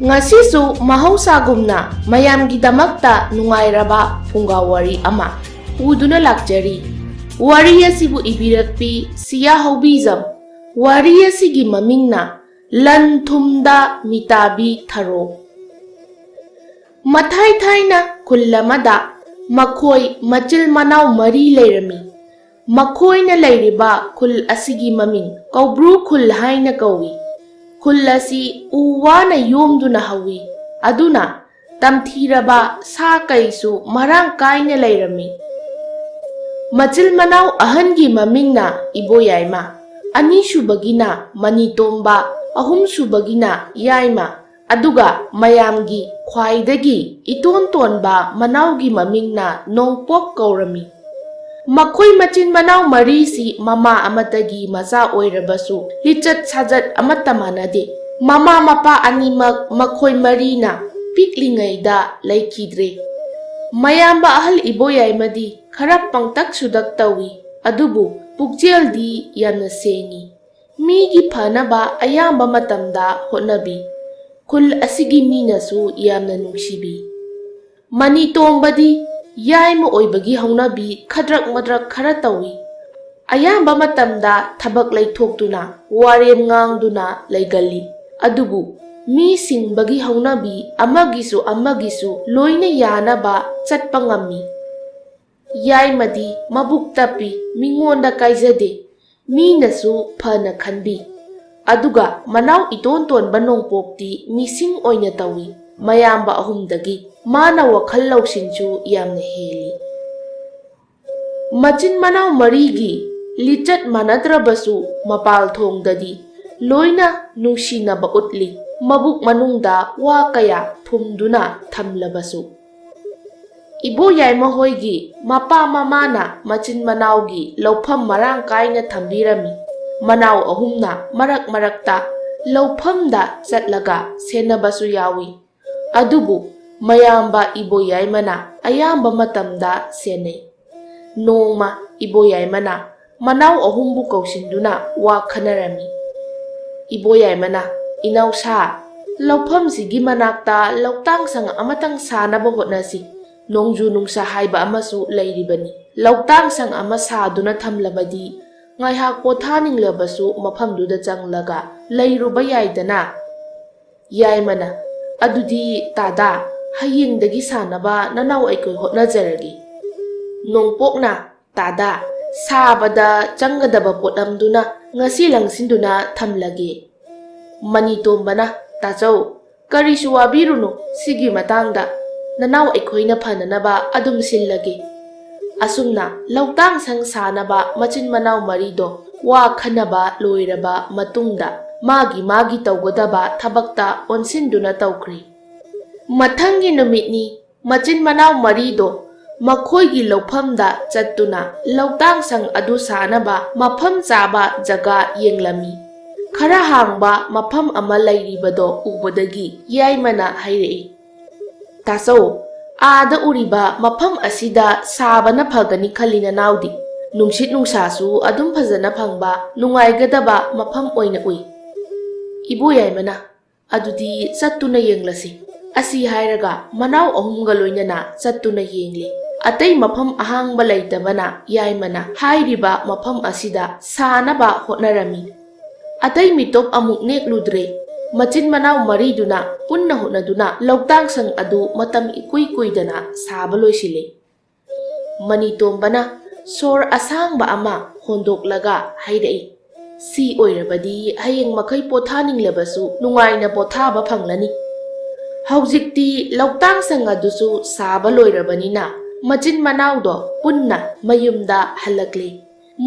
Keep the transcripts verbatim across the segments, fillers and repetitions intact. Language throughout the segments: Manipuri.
ꯉꯁꯤꯁꯨ ꯃꯍꯧꯁꯥꯒꯨꯝꯅ ꯃꯌꯥꯝꯒꯤꯗꯃꯛꯇ ꯅꯨꯡꯉꯥꯏꯔꯕ ꯐꯨꯡꯒꯥ ꯋꯥꯔꯤ ꯑꯃ ꯄꯨꯗꯨꯅ ꯂꯥꯛꯆꯔꯤ꯫ ꯋꯥꯔꯤ ꯑꯁꯤꯕꯨ ꯏꯕꯤꯔꯛꯄꯤ ꯁꯤꯌꯥ ꯍꯧꯕꯤꯖꯝ꯫ ꯋꯥꯔꯤ ꯑꯁꯤꯒꯤ ꯃꯃꯤꯡꯅ ꯂꯟ ꯊꯨꯝꯗ ꯃꯤꯇꯥꯕꯤ ꯊꯔꯣ꯫ ꯃꯊꯥꯏ ꯊꯥꯏꯅ ꯈꯨꯜ ꯑꯃꯗ ꯃꯈꯣꯏ ꯃꯆꯤꯜ ꯃꯅꯥꯎ ꯃꯔꯤ ꯂꯩꯔꯝꯃꯤ꯫ ꯃꯈꯣꯏꯅ ꯂꯩꯔꯤꯕ ꯈꯨꯜ ꯑꯁꯤꯒꯤ ꯃꯃꯤꯡ ꯀꯧꯕ꯭ꯔꯨ ꯈꯨꯜ ꯍꯥꯏꯅ ꯀꯧꯏ꯫ ꯈꯨꯜ ꯑꯁꯤ ꯎ ꯋꯥꯅ ꯌꯣꯝꯗꯨꯅ ꯍꯧꯏ꯫ ꯑꯗꯨꯅ ꯇꯝꯊꯤꯔꯕ ꯁꯥ ꯀꯩꯁꯨ ꯃꯔꯥꯡ ꯀꯥꯏꯅ ꯂꯩꯔꯝꯃꯤ꯫ ꯃꯆꯤꯜ ꯃꯅꯥꯎ ꯑꯍꯟꯒꯤ ꯃꯃꯤꯡꯅ ꯏꯕꯣꯌꯥꯏꯃ, ꯑꯅꯤꯁꯨꯕꯒꯤꯅ ꯃꯅꯤꯇꯣꯝꯕ, ꯑꯍꯨꯝꯁꯨꯕꯒꯤꯅ ꯌꯥꯏꯃ, ꯑꯗꯨꯒ ꯃꯌꯥꯝꯒꯤ ꯈ꯭ꯋꯥꯏꯗꯒꯤ ꯏꯇꯣꯟ ꯇꯣꯟꯕ ꯃꯅꯥꯎꯒꯤ ꯃꯃꯤꯡꯅ ꯅꯣꯡꯄꯣꯛ ꯀꯧꯔꯝꯃꯤ꯫ ꯃꯈꯣꯏ ꯃꯆꯤꯟ ꯃꯅꯥꯎ ꯃꯔꯤꯁꯤ ꯃꯃꯥ ꯑꯃꯠꯇꯒꯤ ꯃꯆꯥ ꯑꯣꯏꯔꯕꯁꯨ ꯂꯤꯆꯠ ꯁꯥꯖꯠ ꯑꯃꯠꯇ ꯃꯥꯟꯅꯗꯦ꯫ ꯃꯃꯥ ꯃꯄꯥ ꯑꯅꯤꯃꯛ ꯃꯈꯣꯏ ꯃꯔꯤꯅ ꯄꯤꯛꯂꯤꯉꯩꯗ ꯂꯩꯈꯤꯗ꯭ꯔꯦ꯫ ꯃꯌꯥꯝꯕ ꯑꯍꯜ ꯏꯕꯣꯌꯥꯏꯃꯗꯤ ꯈꯔ ꯄꯪꯇꯛ ꯁꯨꯗꯛ ꯇꯧꯏ, ꯑꯗꯨꯕꯨ ꯄꯨꯛꯆꯦꯜꯗꯤ ꯌꯥꯝꯅ ꯁꯦꯡꯏ꯫ ꯃꯤꯒꯤ ꯐꯅꯕ ꯑꯌꯥꯝꯕ ꯃꯇꯝꯗ ꯍꯣꯠꯅꯕꯤ꯫ ꯈꯨꯜ ꯑꯁꯤꯒꯤ ꯃꯤꯅꯁꯨ ꯌꯥꯝꯅ ꯅꯨꯡꯁꯤꯕꯤ꯫ ꯃꯅꯤꯇꯣꯝꯕꯗꯤ ꯌꯥꯏꯃ ꯑꯣꯏꯕꯒꯤ ꯍꯧꯅꯕꯤ ꯈꯗ꯭ꯔꯛ ꯃꯗ꯭ꯔꯛ ꯈꯔ ꯇꯧꯏ꯫ ꯑꯌꯥꯝꯕ ꯃꯇꯝꯗ ꯊꯕꯛ ꯂꯩꯊꯣꯛꯇꯨꯅ ꯋꯥꯔꯦꯝ ꯉꯥꯡꯗꯨꯅ ꯂꯩꯒꯜꯂꯤ꯫ ꯑꯗꯨꯕꯨ ꯃꯤ ꯁꯤꯡꯕꯒꯤ ꯍꯧꯅꯕꯤ ꯑꯃꯒꯤꯁꯨ ꯑꯃꯒꯤꯁꯨ ꯂꯣꯏꯅ ꯌꯥꯅꯕ ꯆꯠꯄ ꯉꯝꯃꯤ꯫ ꯌꯥꯏꯃꯗꯤ ꯃꯕꯨꯛ ꯇꯞꯄꯤ, ꯃꯤꯉꯣꯟꯗ ꯀꯥꯏꯖꯗꯦ, ꯃꯤꯅꯁꯨ ꯐꯅ ꯈꯟꯕꯤ꯫ ꯑꯗꯨꯒ ꯃꯅꯥꯎ ꯏꯇꯣꯟ ꯇꯣꯟꯕ ꯅꯣꯡꯄꯣꯛꯇꯤ ꯃꯤꯁꯤꯡ ꯑꯣꯏꯅ ꯇꯧꯏ꯫ ꯃꯌꯥꯝꯕ ꯑꯍꯨꯝꯗꯒꯤ ꯃꯥꯅ ꯋꯥꯈꯜ ꯂꯧꯁꯤꯡꯁꯨ ꯌꯥꯝꯅ ꯍꯦꯜꯂꯤ꯫ ꯃꯆꯤꯟ ꯃꯅꯥꯎ ꯃꯔꯤꯒꯤ ꯂꯤꯆꯠ ꯃꯥꯟꯅꯗ꯭ꯔꯕꯁꯨ ꯃꯄꯥꯜ ꯊꯣꯡꯗꯗꯤ ꯂꯣꯏꯅ ꯅꯨꯡꯁꯤꯅꯕ ꯎꯠꯂꯤ꯫ ꯃꯕꯨꯛ ꯃꯅꯨꯡꯗ ꯋꯥ ꯀꯌꯥ ꯐꯨꯝꯗꯨꯅ ꯊꯝꯂꯕꯁꯨ꯫ ꯏꯕꯣꯌꯥꯏꯃ ꯍꯣꯏꯒꯤ ꯃꯄꯥ ꯃꯃꯥꯅ ꯃꯆꯤꯟ ꯃꯅꯥꯎꯒꯤ ꯂꯧꯐꯝ ꯃꯔꯥꯡ ꯀꯥꯏꯅ ꯊꯝꯕꯤꯔꯝꯃꯤ꯫ ꯃꯅꯥꯎ ꯑꯍꯨꯝꯅ ꯃꯔꯛ ꯃꯔꯛꯇ ꯂꯧꯐꯝꯗ ꯆꯠꯂꯒ ꯁꯦꯟꯅꯕꯁꯨ ꯌꯥꯎꯏ꯫ ꯑꯗꯨꯕꯨ ꯃꯌꯥꯝꯕ ꯏꯕꯣꯌꯥꯏꯃꯅ ꯑꯌꯥꯝꯕ ꯃꯇꯝꯗ ꯁꯦꯟꯅꯩ꯫ ꯅꯣꯡꯃ ꯏꯕꯣꯌꯥꯏꯃꯅ ꯃꯅꯥꯎ ꯑꯍꯨꯝꯕꯨ ꯀꯧꯁꯤꯟꯗꯨꯅ ꯋꯥ ꯈꯟꯅꯔꯝꯃꯤ꯫ ꯏꯕꯣꯌꯥꯏꯃꯅ, "ꯏꯅꯥꯎꯁꯥ, "ꯂꯧꯐꯝꯁꯤꯒꯤ ꯃꯅꯥꯛꯇ ꯂꯧꯇꯥꯡ ꯁꯪ ꯑꯃꯇꯪ ꯁꯥꯅꯕ ꯍꯣꯠꯅꯁꯤ꯫ ꯅꯣꯡꯖꯨ ꯅꯨꯡꯁꯥ ꯍꯥꯏꯕ ꯑꯃꯁꯨ ꯂꯩꯔꯤꯕꯅꯤ꯫ ꯂꯧꯇꯥꯡ ꯁꯪ ꯑꯃ ꯁꯥꯗꯨꯅ ꯊꯝꯂꯕꯗꯤ ꯉꯥꯏꯍꯥꯛ ꯄꯣꯊꯥꯅꯤꯡꯂꯕꯁꯨ ꯃꯐꯝꯗꯨꯗ ꯆꯪꯂꯒ ꯂꯩꯔꯨꯕ ꯌꯥꯏꯗꯅ?" ꯌꯥꯏꯃꯅ, "ꯑꯗꯨꯗꯤ ꯇꯥꯗꯥ, ꯍꯌꯦꯡꯗꯒꯤ ꯁꯥꯅꯕ ꯅꯅꯥꯎ ꯑꯩꯈꯣꯏ ꯍꯣꯠꯅꯖꯔꯒꯦ꯫" ꯅꯣꯡꯄꯣꯛꯅ, "ꯇꯥꯗꯥ, ꯁꯥꯕꯗ ꯆꯪꯒꯗꯕ ꯄꯣꯠꯂꯝꯗꯨꯅ ꯉꯁꯤ ꯂꯪꯁꯤꯟꯗꯨꯅ ꯊꯝꯂꯒꯦ꯫" ꯃꯅꯤꯇꯣꯝꯕꯅ, "ꯇꯥꯆꯧ, ꯀꯔꯤꯁꯨ ꯋꯥꯕꯤꯔꯨꯅꯨ, ꯁꯤꯒꯤ ꯃꯇꯥꯡꯗ ꯅꯅꯥꯎ ꯑꯩꯈꯣꯏꯅ ꯐꯅꯅꯕ ꯑꯗꯨꯝ ꯁꯤꯜꯂꯒꯦ꯫" ꯑꯁꯨꯝꯅ ꯂꯧꯇꯥꯡ ꯁꯪ ꯁꯥꯅꯕ ꯃꯆꯤꯟ ꯃꯅꯥꯎ ꯃꯔꯤꯗꯣ ꯋꯥ ꯈꯟꯅꯕ ꯂꯣꯏꯔꯕ ꯃꯇꯨꯡꯗ ꯃꯥꯒꯤ ꯃꯥꯒꯤ ꯇꯧꯒꯗꯕ ꯊꯕꯛꯇ ꯑꯣꯟꯁꯤꯟꯗꯨꯅ ꯇꯧꯈ꯭ꯔꯦ꯫ ꯃꯊꯪꯒꯤ ꯅꯨꯃꯤꯠꯅꯤ꯫ ꯃꯆꯤꯟ ꯃꯅꯥꯎ ꯃꯔꯤꯗꯣ ꯃꯈꯣꯏꯒꯤ ꯂꯧꯐꯝꯗ ꯆꯠꯇꯨꯅ ꯂꯧꯇꯥꯡ ꯁꯪ ꯑꯗꯨ ꯁꯥꯅꯕ ꯃꯐꯝ ꯆꯥꯕ ꯖꯒꯥ ꯌꯦꯡꯂꯝꯃꯤ꯫ ꯈꯔ ꯍꯥꯡꯕ ꯃꯐꯝ ꯑꯃ ꯂꯩꯔꯤꯕꯗꯣ ꯎꯕꯗꯒꯤ ꯌꯥꯏꯃꯅ ꯍꯥꯏꯔꯛꯏ, "ꯇꯥꯆꯧ, ꯑꯥꯗ ꯎꯔꯤꯕ ꯃꯐꯝ ꯑꯁꯤꯗ ꯁꯥꯕꯅ ꯐꯒꯅꯤ ꯈꯜꯂꯤ ꯅꯅꯥꯎꯗꯤ꯫ ꯅꯨꯡꯁꯤꯠ ꯅꯨꯡꯁꯥꯁꯨ ꯑꯗꯨꯝ ꯐꯖꯅ ꯐꯪꯕ ꯅꯨꯡꯉꯥꯏꯒꯗꯕ ꯃꯐꯝ ꯑꯣꯏꯅ ꯎꯏ꯫" ꯏꯕꯣ ꯌꯥꯏꯃꯅ, "ꯑꯗꯨꯗꯤ ꯆꯠꯇꯨꯅ ꯌꯦꯡꯂꯁꯤ꯫" ꯑꯁꯤ ꯍꯥꯏꯔꯒ ꯃꯅꯥꯎ ꯑꯍꯨꯝꯒ ꯂꯣꯏꯅꯅ ꯆꯠꯇꯨꯅ ꯌꯦꯡꯂꯤ꯫ ꯑꯇꯩ ꯃꯐꯝ ꯑꯍꯥꯡꯕ ꯂꯩꯇꯕꯅ ꯌꯥꯏꯃꯅ ꯍꯥꯏꯔꯤꯕ ꯃꯐꯝ ꯑꯁꯤꯗ ꯁꯥꯅꯕ ꯍꯣꯠꯅꯔꯝꯃꯤ꯫ ꯑꯇꯩ ꯃꯤꯇꯣꯞ ꯑꯃꯨꯛ ꯅꯦꯛꯂꯨꯗ꯭ꯔꯦ꯫ ꯃꯆꯤꯟ ꯃꯅꯥꯎ ꯃꯔꯤꯗꯨꯅ ꯄꯨꯟꯅ ꯍꯣꯠꯅꯗꯨꯅ ꯂꯧꯇꯥꯡ ꯁꯪ ꯑꯗꯨ ꯃꯇꯝ ꯏꯀꯨꯏ ꯀꯨꯏꯗꯅ ꯁꯥꯕ ꯂꯣꯏꯁꯤꯜꯂꯤ꯫ ꯃꯅꯤꯇꯣꯝꯕꯅ ꯁꯣꯔ ꯑꯁꯥꯡꯕ ꯑꯃ ꯍꯣꯟꯗꯣꯛꯂꯒ ꯍꯥꯏꯔꯛꯏ, "ꯁꯤ ꯑꯣꯏꯔꯕꯗꯤ ꯍꯌꯦꯡ ꯃꯈꯩ ꯄꯣꯊꯥꯅꯤꯡꯂꯕꯁꯨ ꯅꯨꯡꯉꯥꯏꯅ ꯄꯣꯊꯥꯕ ꯐꯪꯂꯅꯤ꯫" ꯍꯧꯖꯤꯛꯇꯤ ꯂꯧꯇꯥꯡ ꯁꯪ ꯑꯗꯨꯁꯨ ꯁꯥꯕ ꯂꯣꯏꯔꯕꯅꯤꯅ ꯃꯆꯤꯟ ꯃꯅꯥꯎꯗꯣ ꯄꯨꯟꯅ ꯃꯌꯨꯝꯗ ꯍꯜꯂꯛꯂꯦ꯫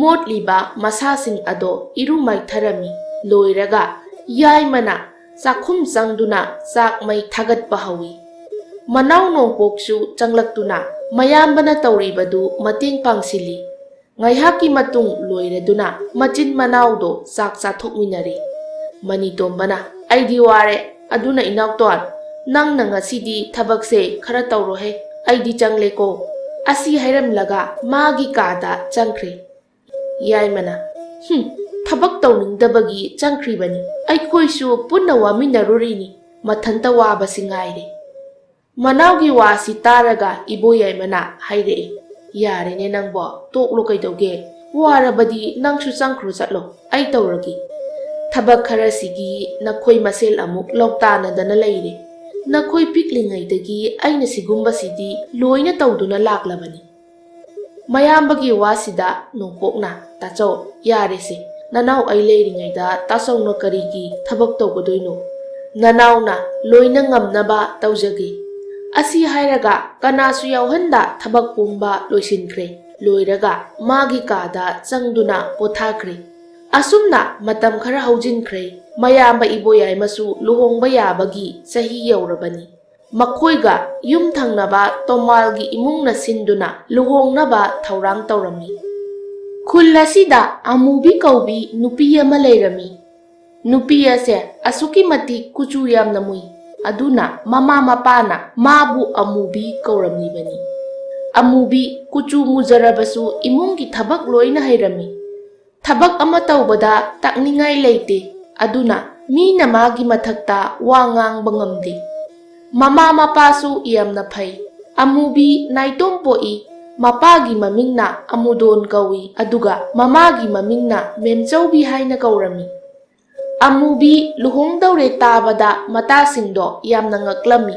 ꯃꯣꯠꯂꯤꯕ ꯃꯁꯥꯁꯤꯡ ꯑꯗꯣ ꯏꯔꯨ ꯃꯥꯏꯊꯔꯝꯃꯤ꯫ ꯂꯣꯏꯔꯒ ꯌꯥꯏꯃꯅ ꯆꯥꯛꯈꯨꯝ ꯆꯪꯗꯨꯅ ꯆꯥꯛ ꯃꯩ ꯊꯥꯒꯠꯄ ꯍꯧꯏ꯫ ꯃꯅꯥꯎ ꯅꯣꯡꯄꯣꯛꯁꯨ ꯆꯪꯂꯛꯇꯨꯅ ꯃꯌꯥꯝꯕꯅ ꯇꯧꯔꯤꯕꯗꯨ ꯃꯇꯦꯡ ꯄꯥꯡꯁꯤꯜꯂꯤ꯫ ꯉꯥꯏꯍꯥꯛꯀꯤ ꯃꯇꯨꯡ ꯂꯣꯏꯔꯗꯨꯅ ꯃꯆꯤꯟ ꯃꯅꯥꯎꯗꯣ ꯆꯥꯛ ꯆꯥꯊꯣꯛꯃꯤꯟꯅꯔꯦ꯫ ꯃꯅꯤꯇꯣꯝꯕꯅ, "ꯑꯩꯗꯤ ꯋꯥꯔꯦ, ꯑꯗꯨꯅ ꯏꯅꯥꯎꯇꯣꯟ, ꯅꯪꯅ ꯉꯁꯤꯗꯤ ꯊꯕꯛꯁꯦ ꯈꯔ ꯇꯧꯔꯣꯍꯦ, ꯑꯩꯗꯤ ꯆꯪꯂꯦꯀꯣ꯫" ꯑꯁꯤ ꯍꯥꯏꯔꯝꯂꯒ ꯃꯥꯒꯤ ꯀꯥꯗ ꯆꯪꯈ꯭ꯔꯦ꯫ ꯌꯥꯏꯃꯅ, "ꯍꯨꯝ, ꯊꯕꯛ ꯇꯧꯅꯤꯡꯗꯕꯒꯤ ꯆꯪꯈ꯭ꯔꯤꯕꯅꯤ꯫ ꯑꯩꯈꯣꯏꯁꯨ ꯄꯨꯟꯅ ꯋꯥꯃꯤꯟꯅꯔꯨꯔꯤꯅꯤ, ꯃꯊꯟꯇ ꯋꯥꯕꯁꯤ ꯉꯥꯏꯔꯦ꯫ ꯃꯅꯥꯎꯒꯤ ꯋꯥꯁꯤ ꯇꯥꯔꯒ ꯏꯕꯣꯌꯥꯏꯃꯅ ꯍꯥꯏꯔꯛꯏ, "ꯌꯥꯔꯦꯅꯦ ꯅꯪꯕꯣ, ꯇꯣꯛꯂꯣ ꯀꯩꯗꯧꯒꯦ? ꯋꯥꯔꯕꯗꯤ ꯅꯪꯁꯨ ꯆꯪꯈ꯭ꯔꯣ ꯆꯠꯂꯣ, ꯑꯩ ꯇꯧꯔꯒꯦ꯫ ꯊꯕꯛ ꯈꯔꯁꯤꯒꯤ ꯅꯈꯣꯏ ꯃꯁꯦꯜ ꯑꯃꯨꯛ ꯂꯧꯇꯥꯅꯗꯅ ꯂꯩꯔꯦ꯫ ꯅꯈꯣꯏ ꯄꯤꯛꯂꯤꯉꯩꯗꯒꯤ ꯑꯩꯅ ꯁꯤꯒꯨꯝꯕꯁꯤꯗꯤ ꯂꯣꯏꯅ ꯇꯧꯗꯨꯅ ꯂꯥꯛꯂꯕꯅꯤ꯫" ꯃꯌꯥꯝꯕꯒꯤ ꯋꯥꯁꯤꯗ ꯅꯣꯡꯄꯣꯛꯅ, "ꯇꯥꯆꯧ, ꯌꯥꯔꯦꯁꯦ, ꯅꯅꯥꯎ ꯑꯩ ꯂꯩꯔꯤꯉꯩꯗ ꯇꯥꯆꯧꯅ ꯀꯔꯤꯒꯤ ꯊꯕꯛ ꯇꯧꯒꯗꯣꯏꯅꯣ? ꯅꯅꯥꯎꯅ ꯂꯣꯏꯅ ꯉꯝꯅꯕ ꯇꯧꯖꯒꯦ꯫" ꯑꯁꯤ ꯍꯥꯏꯔꯒ ꯀꯅꯥꯁꯨ ꯌꯥꯎꯍꯟꯗ ꯊꯕꯛ ꯄꯨꯝꯕ ꯂꯣꯏꯁꯤꯟꯈ꯭ꯔꯦ꯫ ꯂꯣꯏꯔꯒ ꯃꯥꯒꯤ ꯀꯥꯗ ꯆꯪꯗꯨꯅ ꯄꯣꯊꯥꯈ꯭ꯔꯦ꯫ ꯑꯁꯨꯝꯅ ꯃꯇꯝ ꯈꯔ ꯍꯧꯖꯤꯟꯈ꯭ꯔꯦ꯫ ꯃꯌꯥꯝꯕ ꯏꯕꯣꯌꯥꯏꯃꯁꯨ ꯂꯨꯍꯣꯡꯕ ꯌꯥꯕꯒꯤ ꯆꯍꯤ ꯌꯧꯔꯕꯅꯤ꯫ ꯃꯈꯣꯏꯒ ꯌꯨꯝ ꯊꯪꯅꯕ ꯇꯣꯃꯥꯜꯒꯤ ꯏꯃꯨꯡꯅ ꯁꯤꯟꯗꯨꯅ ꯂꯨꯍꯣꯡꯅꯕ ꯊꯧꯔꯥꯡ ꯇꯧꯔꯝꯃꯤ꯫ ꯈꯨꯜ ꯑꯁꯤꯗ ꯑꯃꯨꯕꯤ ꯀꯧꯕꯤ ꯅꯨꯄꯤ ꯑꯃ ꯂꯩꯔꯝꯃꯤ꯫ ꯅꯨꯄꯤ ꯑꯁꯦ ꯑꯁꯨꯛꯀꯤ ꯃꯇꯤꯛ ꯀꯨꯆꯨ ꯌꯥꯝꯅ ꯃꯨꯏ꯫ ꯑꯗꯨꯅ ꯃꯃꯥ ꯃꯄꯥꯅ ꯃꯥꯕꯨ ꯑꯃꯨꯕꯤ ꯀꯧꯔꯝꯂꯤꯕꯅꯤ꯫ ꯑꯃꯨꯕꯤ ꯀꯨꯆꯨ ꯃꯨꯖꯔꯕꯁꯨ ꯏꯃꯨꯡꯒꯤ ꯊꯕꯛ ꯂꯣꯏꯅ ꯍꯩꯔꯝꯃꯤ꯫ ꯊꯕꯛ ꯑꯃ ꯇꯧꯕꯗ ꯇꯛꯅꯤꯡꯉꯥꯏ ꯂꯩꯇꯦ꯫ ꯑꯗꯨꯅ ꯃꯤꯅ ꯃꯥꯒꯤ ꯃꯊꯛꯇ ꯋꯥ ꯉꯥꯡꯕ ꯉꯝꯗꯦ꯫ ꯃꯃꯥ ꯃꯄꯥꯁꯨ ꯌꯥꯝꯅ ꯐꯩ꯫ ꯑꯃꯨꯕꯤ ꯅꯥꯏꯇꯣꯝ ꯄꯣꯛꯏ꯫ ꯃꯄꯥꯒꯤ ꯃꯃꯤꯡꯅ ꯑꯃꯨꯗꯣꯟ ꯀꯧꯏ, ꯑꯗꯨꯒ ꯃꯃꯥꯒꯤ ꯃꯃꯤꯡꯅ ꯃꯦꯝꯆꯧꯕꯤ ꯍꯥꯏꯅ ꯀꯧꯔꯝꯃꯤ꯫ ꯑꯃꯨꯕꯤ ꯂꯨꯍꯣꯡꯗꯧꯔꯦ ꯇꯥꯕꯗ ꯃꯇꯥꯁꯤꯡꯗꯣ ꯌꯥꯝꯅ ꯉꯛꯂꯝꯃꯤ꯫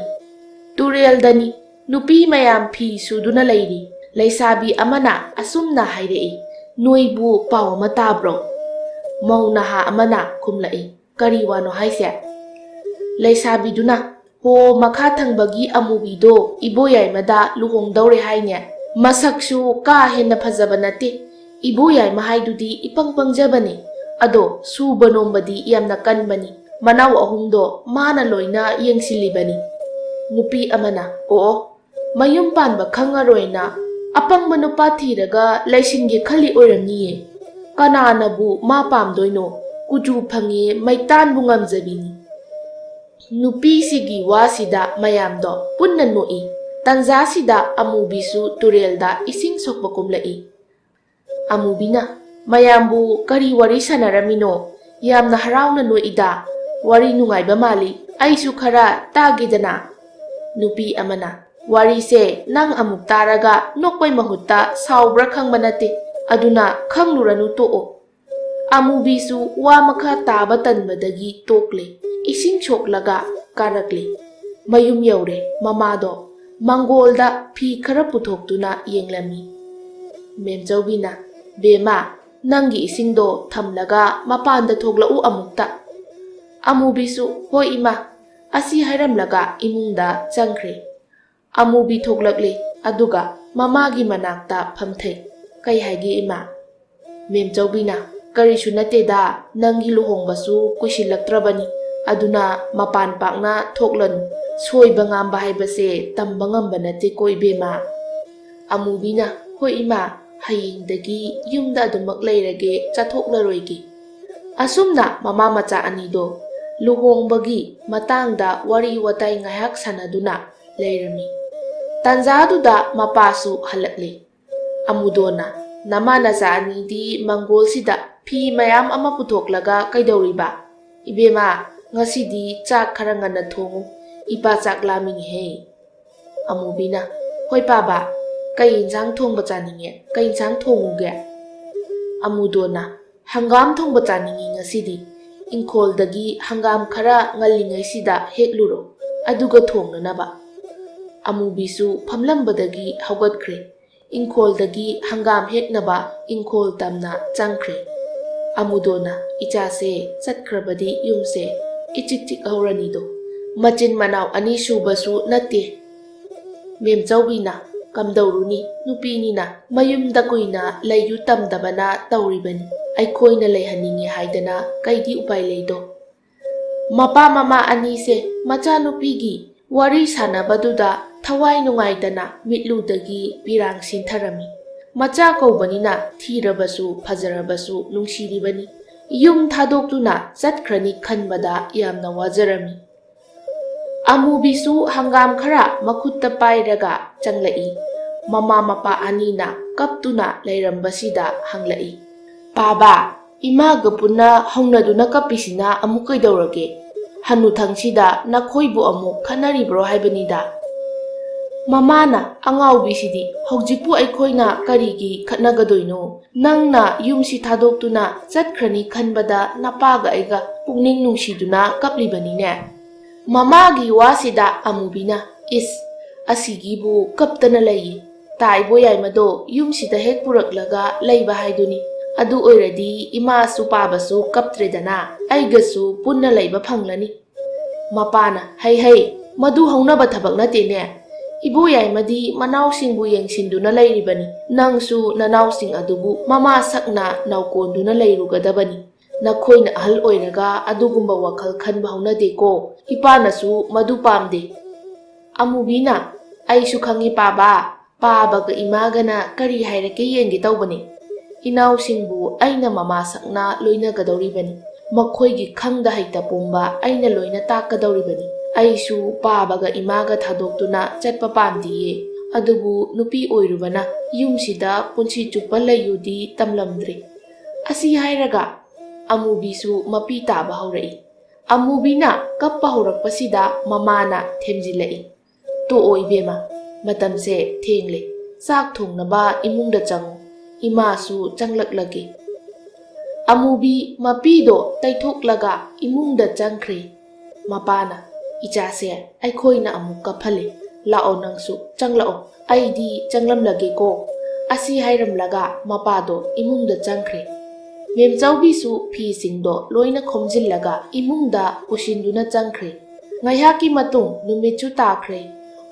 ꯇꯨꯔꯦꯜꯗꯅꯤ ꯅꯨꯄꯤ ꯃꯌꯥꯝ ꯐꯤ ꯁꯨꯗꯨꯅ ꯂꯩꯔꯤ꯫ ꯂꯩꯁꯥꯕꯤ ꯑꯃꯅ ꯑꯁꯨꯝꯅ ꯍꯥꯏꯔꯛꯏ, "ꯅꯣꯏꯕꯨ ꯄꯥꯎ ꯑꯃ ꯇꯥꯕ꯭ꯔꯣ?" ꯃꯧ ꯅꯍꯥ ꯑꯃꯅ ꯈꯨꯝꯂꯛꯏ, "ꯀꯔꯤ ꯋꯥꯅꯣ ꯍꯥꯏꯁꯦ?" ꯂꯩꯁꯥꯕꯤꯗꯨꯅ, "ꯍꯣ, ꯃꯈꯥ ꯊꯪꯕꯒꯤ ꯑꯃꯨꯕꯤꯗꯣ ꯏꯕꯣꯌꯥꯏꯃꯗ ꯂꯨꯍꯣꯡꯗꯧꯔꯦ ꯍꯥꯏꯅꯦ꯫ ꯃꯁꯛꯁꯨ ꯀꯥ ꯍꯦꯟꯅ ꯐꯖꯕ ꯅꯠꯇꯦ꯫ ꯏꯕꯣꯌꯥꯏꯃ ꯍꯥꯏꯗꯨꯗꯤ ꯏꯄꯪ ꯄꯪꯖꯕꯅꯤ꯫ ꯑꯗꯣ ꯁꯨꯕ ꯅꯣꯝꯕꯗꯤ ꯌꯥꯝꯅ ꯀꯟꯕꯅꯤ꯫ ꯃꯅꯥꯎ ꯑꯍꯨꯝꯗꯣ ꯃꯥꯅ ꯂꯣꯏꯅ ꯌꯦꯡꯁꯤꯜꯂꯤꯕꯅꯤ꯫" ꯅꯨꯄꯤ ꯑꯃꯅ, "ꯑꯣ, ꯃꯌꯨꯝ ꯄꯥꯟꯕ ꯈꯪꯉꯔꯣꯏꯅ ꯑꯄꯪꯕ ꯅꯨꯄꯥ ꯊꯤꯔꯒ ꯂꯩꯁꯤꯟꯒꯦ ꯈꯜꯂꯤ ꯑꯣꯏꯔꯝꯅꯤꯌꯦ꯫ ꯀꯅꯥꯅꯕꯨ ꯃꯥ ꯄꯥꯝꯗꯣꯏꯅꯣ? ꯀꯨꯆꯨ ꯐꯪꯉꯦ, ꯃꯩꯇꯥꯟꯕꯨ ꯉꯝꯖꯕꯤꯅꯤ꯫" ꯅꯨꯄꯤꯁꯤꯒꯤ ꯋꯥꯁꯤꯗ ꯃꯌꯥꯝꯗꯣ ꯄꯨꯟꯅ ꯅꯣꯛꯏ꯫ ꯇꯟꯖꯥꯁꯤꯗ ꯑꯃꯨꯕꯤꯁꯨ ꯇꯨꯔꯦꯜꯗ ꯏꯁꯤꯡ ꯁꯣꯛꯄ ꯀꯨꯝꯂꯛꯏ꯫ ꯑꯃꯨꯕꯤꯅ, ꯃꯌꯥꯝꯕꯨ ꯀꯔꯤ ꯋꯥꯔꯤ ꯁꯥꯟꯅꯔꯝꯃꯤꯅꯣ? ꯌꯥꯝꯅ ꯍꯔꯥꯎꯅ ꯅꯣꯛꯏꯗ꯫ ꯋꯥꯔꯤ ꯅꯨꯡꯉꯥꯏꯕ ꯃꯥꯜꯂꯤ꯫ ꯑꯩꯁꯨ ꯈꯔ ꯇꯥꯒꯦꯗꯅ꯫ ꯅꯨꯄꯤ ꯑꯃꯅ, "ꯋꯥꯔꯤꯁꯦ ꯅꯪ ꯑꯃꯨꯛ ꯇꯥꯔꯒ ꯅꯣꯛꯄꯩ ꯃꯍꯨꯠꯇ ꯁꯥꯎꯕ꯭ꯔꯥ ꯈꯪꯕ ꯅꯠꯇꯦ꯫ ꯑꯗꯨꯅ ꯈꯪꯂꯨꯔꯅꯨ, ꯇꯣꯛꯑꯣ꯫" ꯑꯃꯨꯕꯤꯁꯨ ꯋꯥ ꯃꯈꯥ ꯇꯥꯕ ꯇꯟꯕꯗꯒꯤ ꯇꯣꯛꯂꯦ꯫ ꯏꯁꯤꯡ ꯁꯣꯛꯂꯒ ꯀꯥꯔꯛꯂꯦ꯫ ꯃꯌꯨꯝ ꯌꯧꯔꯦ꯫ ꯃꯃꯥꯗꯣ ꯃꯪꯒꯣꯜꯗ ꯐꯤ ꯈꯔ ꯄꯨꯊꯣꯛꯇꯨꯅ ꯌꯦꯡꯂꯝꯃꯤ꯫ ꯃꯦꯝꯆꯧꯕꯤꯅ, "ꯕꯦꯝꯃ, ꯅꯪꯒꯤ ꯏꯁꯤꯡꯗꯣ ꯊꯝꯂꯒ ꯃꯄꯥꯟꯗ ꯊꯣꯛꯂꯛꯎ ꯑꯃꯨꯛꯇ꯫" ꯑꯃꯨꯕꯤꯁꯨ, "ꯍꯣꯏ ꯏꯃꯥ꯫" ꯑꯁꯤ ꯍꯥꯏꯔꯝꯂꯒ ꯏꯃꯨꯡꯗ ꯆꯪꯈ꯭ꯔꯦ꯫ ꯑꯃꯨꯕꯤ ꯊꯣꯛꯂꯛꯂꯦ, ꯑꯗꯨꯒ ꯃꯃꯥꯒꯤ ꯃꯅꯥꯛꯇ ꯐꯝꯊꯩ꯫ "ꯀꯩ ꯍꯥꯏꯒꯦ ꯏꯃꯥ?" ꯃꯦꯝꯆꯧꯕꯤꯅ, "ꯀꯔꯤꯁꯨ ꯅꯠꯇꯦꯗ, ꯅꯪꯒꯤ ꯂꯨꯍꯣꯡꯕꯁꯨ ꯀꯨꯏꯁꯤꯜꯂꯛꯇ꯭ꯔꯕꯅꯤ꯫ ꯑꯗꯨꯅ ꯃꯄꯥꯟ ꯄꯥꯛꯅ ꯊꯣꯛꯂꯅꯨ꯫ ꯁꯣꯏꯕ ꯉꯥꯝꯕ ꯍꯥꯏꯕꯁꯦ ꯇꯝꯕ ꯉꯝꯕ ꯅꯠꯇꯦꯀꯣ ꯏꯕꯦꯝꯃ꯫" ꯑꯃꯨꯕꯤꯅ, "ꯍꯣꯏ ꯏꯃꯥ, ꯍꯌꯦꯡꯗꯒꯤ ꯌꯨꯝꯗ ꯑꯗꯨꯃꯛ ꯂꯩꯔꯒꯦ, ꯆꯠꯊꯣꯛꯂꯔꯣꯏꯒꯦ꯫" ꯑꯁꯨꯝꯅ ꯃꯃꯥ ꯃꯆꯥ ꯑꯅꯤꯗꯣ ꯂꯨꯍꯣꯡꯕꯒꯤ ꯃꯇꯥꯡꯗ ꯋꯥꯔꯤ ꯋꯥꯇꯥꯏ ꯉꯥꯏꯍꯥꯛ ꯁꯥꯟꯅꯗꯨꯅ ꯂꯩꯔꯝꯃꯤ꯫ ꯇꯥꯟꯖꯥꯗꯨꯗ ꯃꯄꯥꯁꯨ ꯍꯜꯂꯛꯂꯦ꯫ ꯑꯃꯨꯗꯣꯟꯅ, "ꯅꯃꯥ ꯅꯆꯥ ꯑꯅꯤꯗꯤ ꯃꯪꯒꯣꯜꯁꯤꯗ ꯐꯤ ꯃꯌꯥꯝ ꯑꯃ ꯄꯨꯊꯣꯛꯂꯒ ꯀꯩꯗꯧꯔꯤꯕ? ꯏꯕꯦꯝꯃ, ꯉꯁꯤꯗꯤ ꯆꯥꯛ ꯈꯔ ꯉꯟꯅ ꯊꯣꯡꯉꯨ꯫ ꯏꯄꯥ ꯆꯥꯛ ꯂꯥꯝꯃꯤꯅꯦꯍꯦ꯫" ꯑꯃꯨꯕꯤꯅ, "ꯍꯣꯏ ꯄꯥꯕ, ꯀꯩ ꯏꯟꯁꯥꯡ ꯊꯣꯡꯕ ꯆꯥꯅꯤꯡꯉꯦ? ꯀꯩ ꯏꯟꯁꯥꯡ ꯊꯣꯡꯉꯨꯒꯦ?" ꯑꯃꯨꯗꯣꯟꯅ, "ꯍꯪꯒꯥꯝ ꯊꯣꯡꯕ ꯆꯥꯅꯤꯡꯉꯤ ꯉꯁꯤꯗꯤ꯫ ꯏꯪꯈꯣꯜꯗꯒꯤ ꯍꯪꯒꯥꯝ ꯈꯔ ꯉꯜꯂꯤꯉꯩꯁꯤꯗ ꯍꯦꯛꯂꯨꯔꯣ, ꯑꯗꯨꯒ ꯊꯣꯡꯅꯅꯕ꯫" ꯑꯃꯨꯕꯤꯁꯨ ꯐꯝꯂꯝꯕꯗꯒꯤ ꯍꯧꯒꯠꯈ꯭ꯔꯦ꯫ ꯏꯪꯈꯣꯜꯗꯒꯤ ꯍꯪꯒꯥꯝ ꯍꯦꯛꯅꯕ ꯏꯪꯈꯣꯜ ꯇꯝꯅ ꯆꯪꯈ꯭ꯔꯦ꯫ ꯑꯃꯨꯗꯣꯟꯅ, "ꯏꯆꯥꯁꯦ ꯆꯠꯈ꯭ꯔꯕꯗꯤ ꯌꯨꯝꯁꯦ ꯏꯆꯤꯛ ꯆꯤꯛ ꯍꯧꯔꯅꯤꯗꯣ꯫ ꯃꯆꯤꯟ ꯃꯅꯥꯎ ꯑꯅꯤ ꯁꯨꯕꯁꯨ ꯅꯠꯇꯦ꯫" ꯃꯦꯝꯆꯧꯕꯤꯅ, "ꯀꯝꯗꯧꯔꯨꯅꯤ, ꯅꯨꯄꯤꯅꯤꯅ ꯃꯌꯨꯝꯗ ꯀꯨꯏꯅ ꯂꯩꯌꯨ ꯇꯝꯗꯕꯅ ꯇꯧꯔꯤꯕꯅꯤ꯫ ꯑꯩꯈꯣꯏꯅ ꯂꯩꯍꯟꯅꯤꯡꯉꯦ ꯍꯥꯏꯗꯅ ꯀꯩꯗꯤ ꯎꯄꯥꯏ ꯂꯩꯗꯣ?" ꯃꯄꯥ ꯃꯃꯥ ꯑꯅꯤꯁꯦ ꯃꯆꯥꯅꯨꯄꯤꯒꯤ ꯋꯥꯔꯤ ꯁꯥꯟꯅꯕꯗꯨꯗ ꯊꯋꯥꯏ ꯅꯨꯡꯉꯥꯏꯇꯅ ꯃꯤꯠꯂꯨꯗꯒꯤ ꯄꯤꯔꯥꯡ ꯁꯤꯟꯊꯔꯝꯃꯤ꯫ ꯃꯆꯥ ꯀꯧꯕꯅꯤꯅ ꯊꯤꯔꯕꯁꯨ ꯐꯖꯔꯕꯁꯨ ꯅꯨꯡꯁꯤꯔꯤꯕꯅꯤ꯫ ꯌꯨꯝ ꯊꯥꯗꯣꯛꯇꯨꯅ ꯆꯠꯈ꯭ꯔꯅꯤ ꯈꯟꯕꯗ ꯌꯥꯝꯅ ꯋꯥꯖꯔꯝꯃꯤ꯫ ꯑꯃꯨꯕꯤꯁꯨ ꯍꯪꯒꯥꯝ ꯈꯔ ꯃꯈꯨꯠꯇ ꯄꯥꯏꯔꯒ ꯆꯪꯂꯛꯏ꯫ ꯃꯃꯥ ꯃꯄꯥ ꯑꯅꯤꯅ ꯀꯞꯇꯨꯅ ꯂꯩꯔꯝꯕꯁꯤꯗ ꯍꯪꯂꯛꯏ, "ꯄꯥꯕ, ꯏꯃꯥꯒ ꯄꯨꯟꯅ ꯍꯧꯅꯗꯨꯅ ꯀꯞꯄꯤꯁꯤꯅ ꯑꯃꯨꯛ ꯀꯩꯗꯧꯔꯒꯦ? ꯍꯅꯨꯊꯪꯁꯤꯗ ꯅꯈꯣꯏꯕꯨ ꯑꯃꯨꯛ ꯈꯠꯅꯔꯤꯕ꯭ꯔꯣ ꯍꯥꯏꯕꯅꯤꯗ?" "ꯃꯃꯥꯅ, ꯑꯉꯥꯎꯕꯤꯁꯤꯗꯤ, ꯍꯧꯖꯤꯛꯄꯨ ꯑꯩꯈꯣꯏꯅ ꯀꯔꯤꯒꯤ ꯈꯠꯅꯒꯗꯣꯏꯅꯣ? ꯅꯪꯅ ꯌꯨꯝꯁꯤ ꯊꯥꯗꯣꯛꯇꯨꯅ ꯆꯠꯈ꯭ꯔꯅꯤ ꯈꯟꯕꯗ ꯅꯄꯥꯒ ꯑꯩꯒ ꯄꯨꯛꯅꯤꯡ ꯅꯨꯡꯁꯤꯗꯨꯅ ꯀꯞꯂꯤꯕꯅꯤꯅꯦ꯫" ꯃꯃꯥꯒꯤ ꯋꯥꯁꯤꯗ ꯑꯃꯨꯕꯤꯅ, "ꯏꯁ, ꯑꯁꯤꯒꯤꯕꯨ ꯀꯞꯇꯅ ꯂꯩꯌꯦ꯫ ꯇꯥ, ꯏꯕꯣꯌꯥꯏꯃꯗꯣ ꯌꯨꯝꯁꯤꯗ ꯍꯦꯛ ꯄꯨꯔꯛꯂꯒ ꯂꯩꯕ ꯍꯥꯏꯗꯨꯅꯤ꯫ ꯑꯗꯨ ꯑꯣꯏꯔꯗꯤ ꯏꯃꯥꯁꯨ ꯄꯥꯕꯁꯨ ꯀꯞꯇ꯭ꯔꯦꯗꯅ, ꯑꯩꯒꯁꯨ ꯄꯨꯟꯅ ꯂꯩꯕ ꯐꯪꯂꯅꯤ꯫" ꯃꯄꯥꯅ, "ꯍꯩ ꯍꯩ, ꯃꯗꯨ ꯍꯧꯅꯕ ꯊꯕꯛ ꯅꯠꯇꯦꯅꯦ꯫ ꯏꯕꯣꯌꯥꯏꯃꯗꯤ ꯃꯅꯥꯎꯁꯤꯡꯕꯨ ꯌꯦꯡꯁꯤꯟꯗꯨꯅ ꯂꯩꯔꯤꯕꯅꯤ꯫ ꯅꯪꯁꯨ ꯅꯅꯥꯎꯁꯤꯡ ꯑꯗꯨꯕꯨ ꯃꯃꯥ ꯁꯛꯅ ꯅꯥꯎꯀꯣꯟꯗꯨꯅ ꯂꯩꯔꯨꯒꯗꯕꯅꯤ꯫ ꯅꯈꯣꯏꯅ ꯑꯍꯜ ꯑꯣꯏꯔꯒ ꯑꯗꯨꯒꯨꯝꯕ ꯋꯥꯈꯜ ꯈꯟꯕ ꯍꯧꯅꯗꯦꯀꯣ꯫ ꯏꯄꯥꯅꯁꯨ ꯃꯗꯨ ꯄꯥꯝꯗꯦ꯫" ꯑꯃꯨꯕꯤꯅ, "ꯑꯩꯁꯨ ꯈꯪꯉꯤ ꯄꯥꯕ꯫ ꯄꯥꯕꯒ ꯏꯃꯥꯒꯅ ꯀꯔꯤ ꯍꯥꯏꯔꯛꯀꯦ ꯌꯦꯡꯒꯦ ꯇꯧꯕꯅꯤ꯫ ꯏꯅꯥꯎꯁꯤꯡꯕꯨ ꯑꯩꯅ ꯃꯃꯥ ꯁꯛꯅ ꯂꯣꯏꯅꯒꯗꯧꯔꯤꯕꯅꯤ꯫ ꯃꯈꯣꯏꯒꯤ ꯈꯪꯗ ꯍꯩꯇ ꯄꯨꯝꯕ ꯑꯩꯅ ꯂꯣꯏꯅ ꯇꯥꯛꯀꯗꯧꯔꯤꯕꯅꯤ꯫ ꯑꯩꯁꯨ ꯄꯥꯕꯒ ꯏꯃꯥꯒ ꯊꯥꯗꯣꯛꯇꯨꯅ ꯆꯠꯄ ꯄꯥꯝꯗꯤꯌꯦ꯫ ꯑꯗꯨꯕꯨ ꯅꯨꯄꯤ ꯑꯣꯏꯔꯨꯕꯅ ꯌꯨꯝꯁꯤꯗ ꯄꯨꯟꯁꯤ ꯆꯨꯞꯄ ꯂꯩꯌꯨꯗꯤ ꯇꯝꯂꯝꯗ꯭ꯔꯦ꯫" ꯑꯁꯤ ꯍꯥꯏꯔꯒ ꯑꯃꯨꯕꯤꯁꯨ ꯃꯄꯤ ꯇꯥꯕ ꯍꯧꯔꯛꯏ꯫ ꯑꯃꯨꯕꯤꯅ ꯀꯞꯄ ꯍꯧꯔꯛꯄꯁꯤꯗ ꯃꯃꯥꯅ ꯊꯦꯝꯖꯤꯜꯂꯛꯏ꯫ "ꯇꯣꯛꯑꯣ ꯏꯕꯦꯝꯃ, ꯃꯇꯝꯁꯦ ꯊꯦꯡꯂꯦ꯫ ꯆꯥꯛ ꯊꯣꯡꯅꯕ ꯏꯃꯨꯡꯗ ꯆꯪꯉꯨ꯫ ꯏꯃꯥꯁꯨ ꯆꯪꯂꯛꯂꯒꯦ꯫" ꯑꯃꯨꯕꯤ ꯃꯄꯤꯗꯣ ꯇꯩꯊꯣꯛꯂꯒ ꯏꯃꯨꯡꯗ ꯆꯪꯈ꯭ꯔꯦ꯫ ꯃꯄꯥꯅ, "ꯏꯆꯥꯁꯦ ꯑꯩꯈꯣꯏꯅ ꯑꯃꯨꯛ ꯀꯞꯍꯜꯂꯦ꯫ ꯂꯥꯛꯑꯣ, ꯅꯪꯁꯨ ꯆꯪꯂꯛꯑꯣ꯫ ꯑꯩꯗꯤ ꯆꯪꯂꯝꯂꯒꯦꯀꯣ꯫" ꯑꯁꯤ ꯍꯥꯏꯔꯝꯂꯒ ꯃꯄꯥꯗꯣ ꯏꯃꯨꯡꯗ ꯆꯪꯈ꯭ꯔꯦ꯫ ꯃꯦꯝꯆꯧꯕꯤꯁꯨ ꯐꯤꯁꯤꯡꯗꯣ ꯂꯣꯏꯅ ꯈꯣꯝꯖꯤꯜꯂꯒ ꯏꯃꯨꯡꯗ ꯄꯨꯁꯤꯟꯗꯨꯅ ꯆꯪꯈ꯭ꯔꯦ꯫ ꯉꯥꯏꯍꯥꯛꯀꯤ ꯃꯇꯨꯡ ꯅꯨꯃꯤꯠꯁꯨ ꯇꯥꯈ꯭ꯔꯦ꯫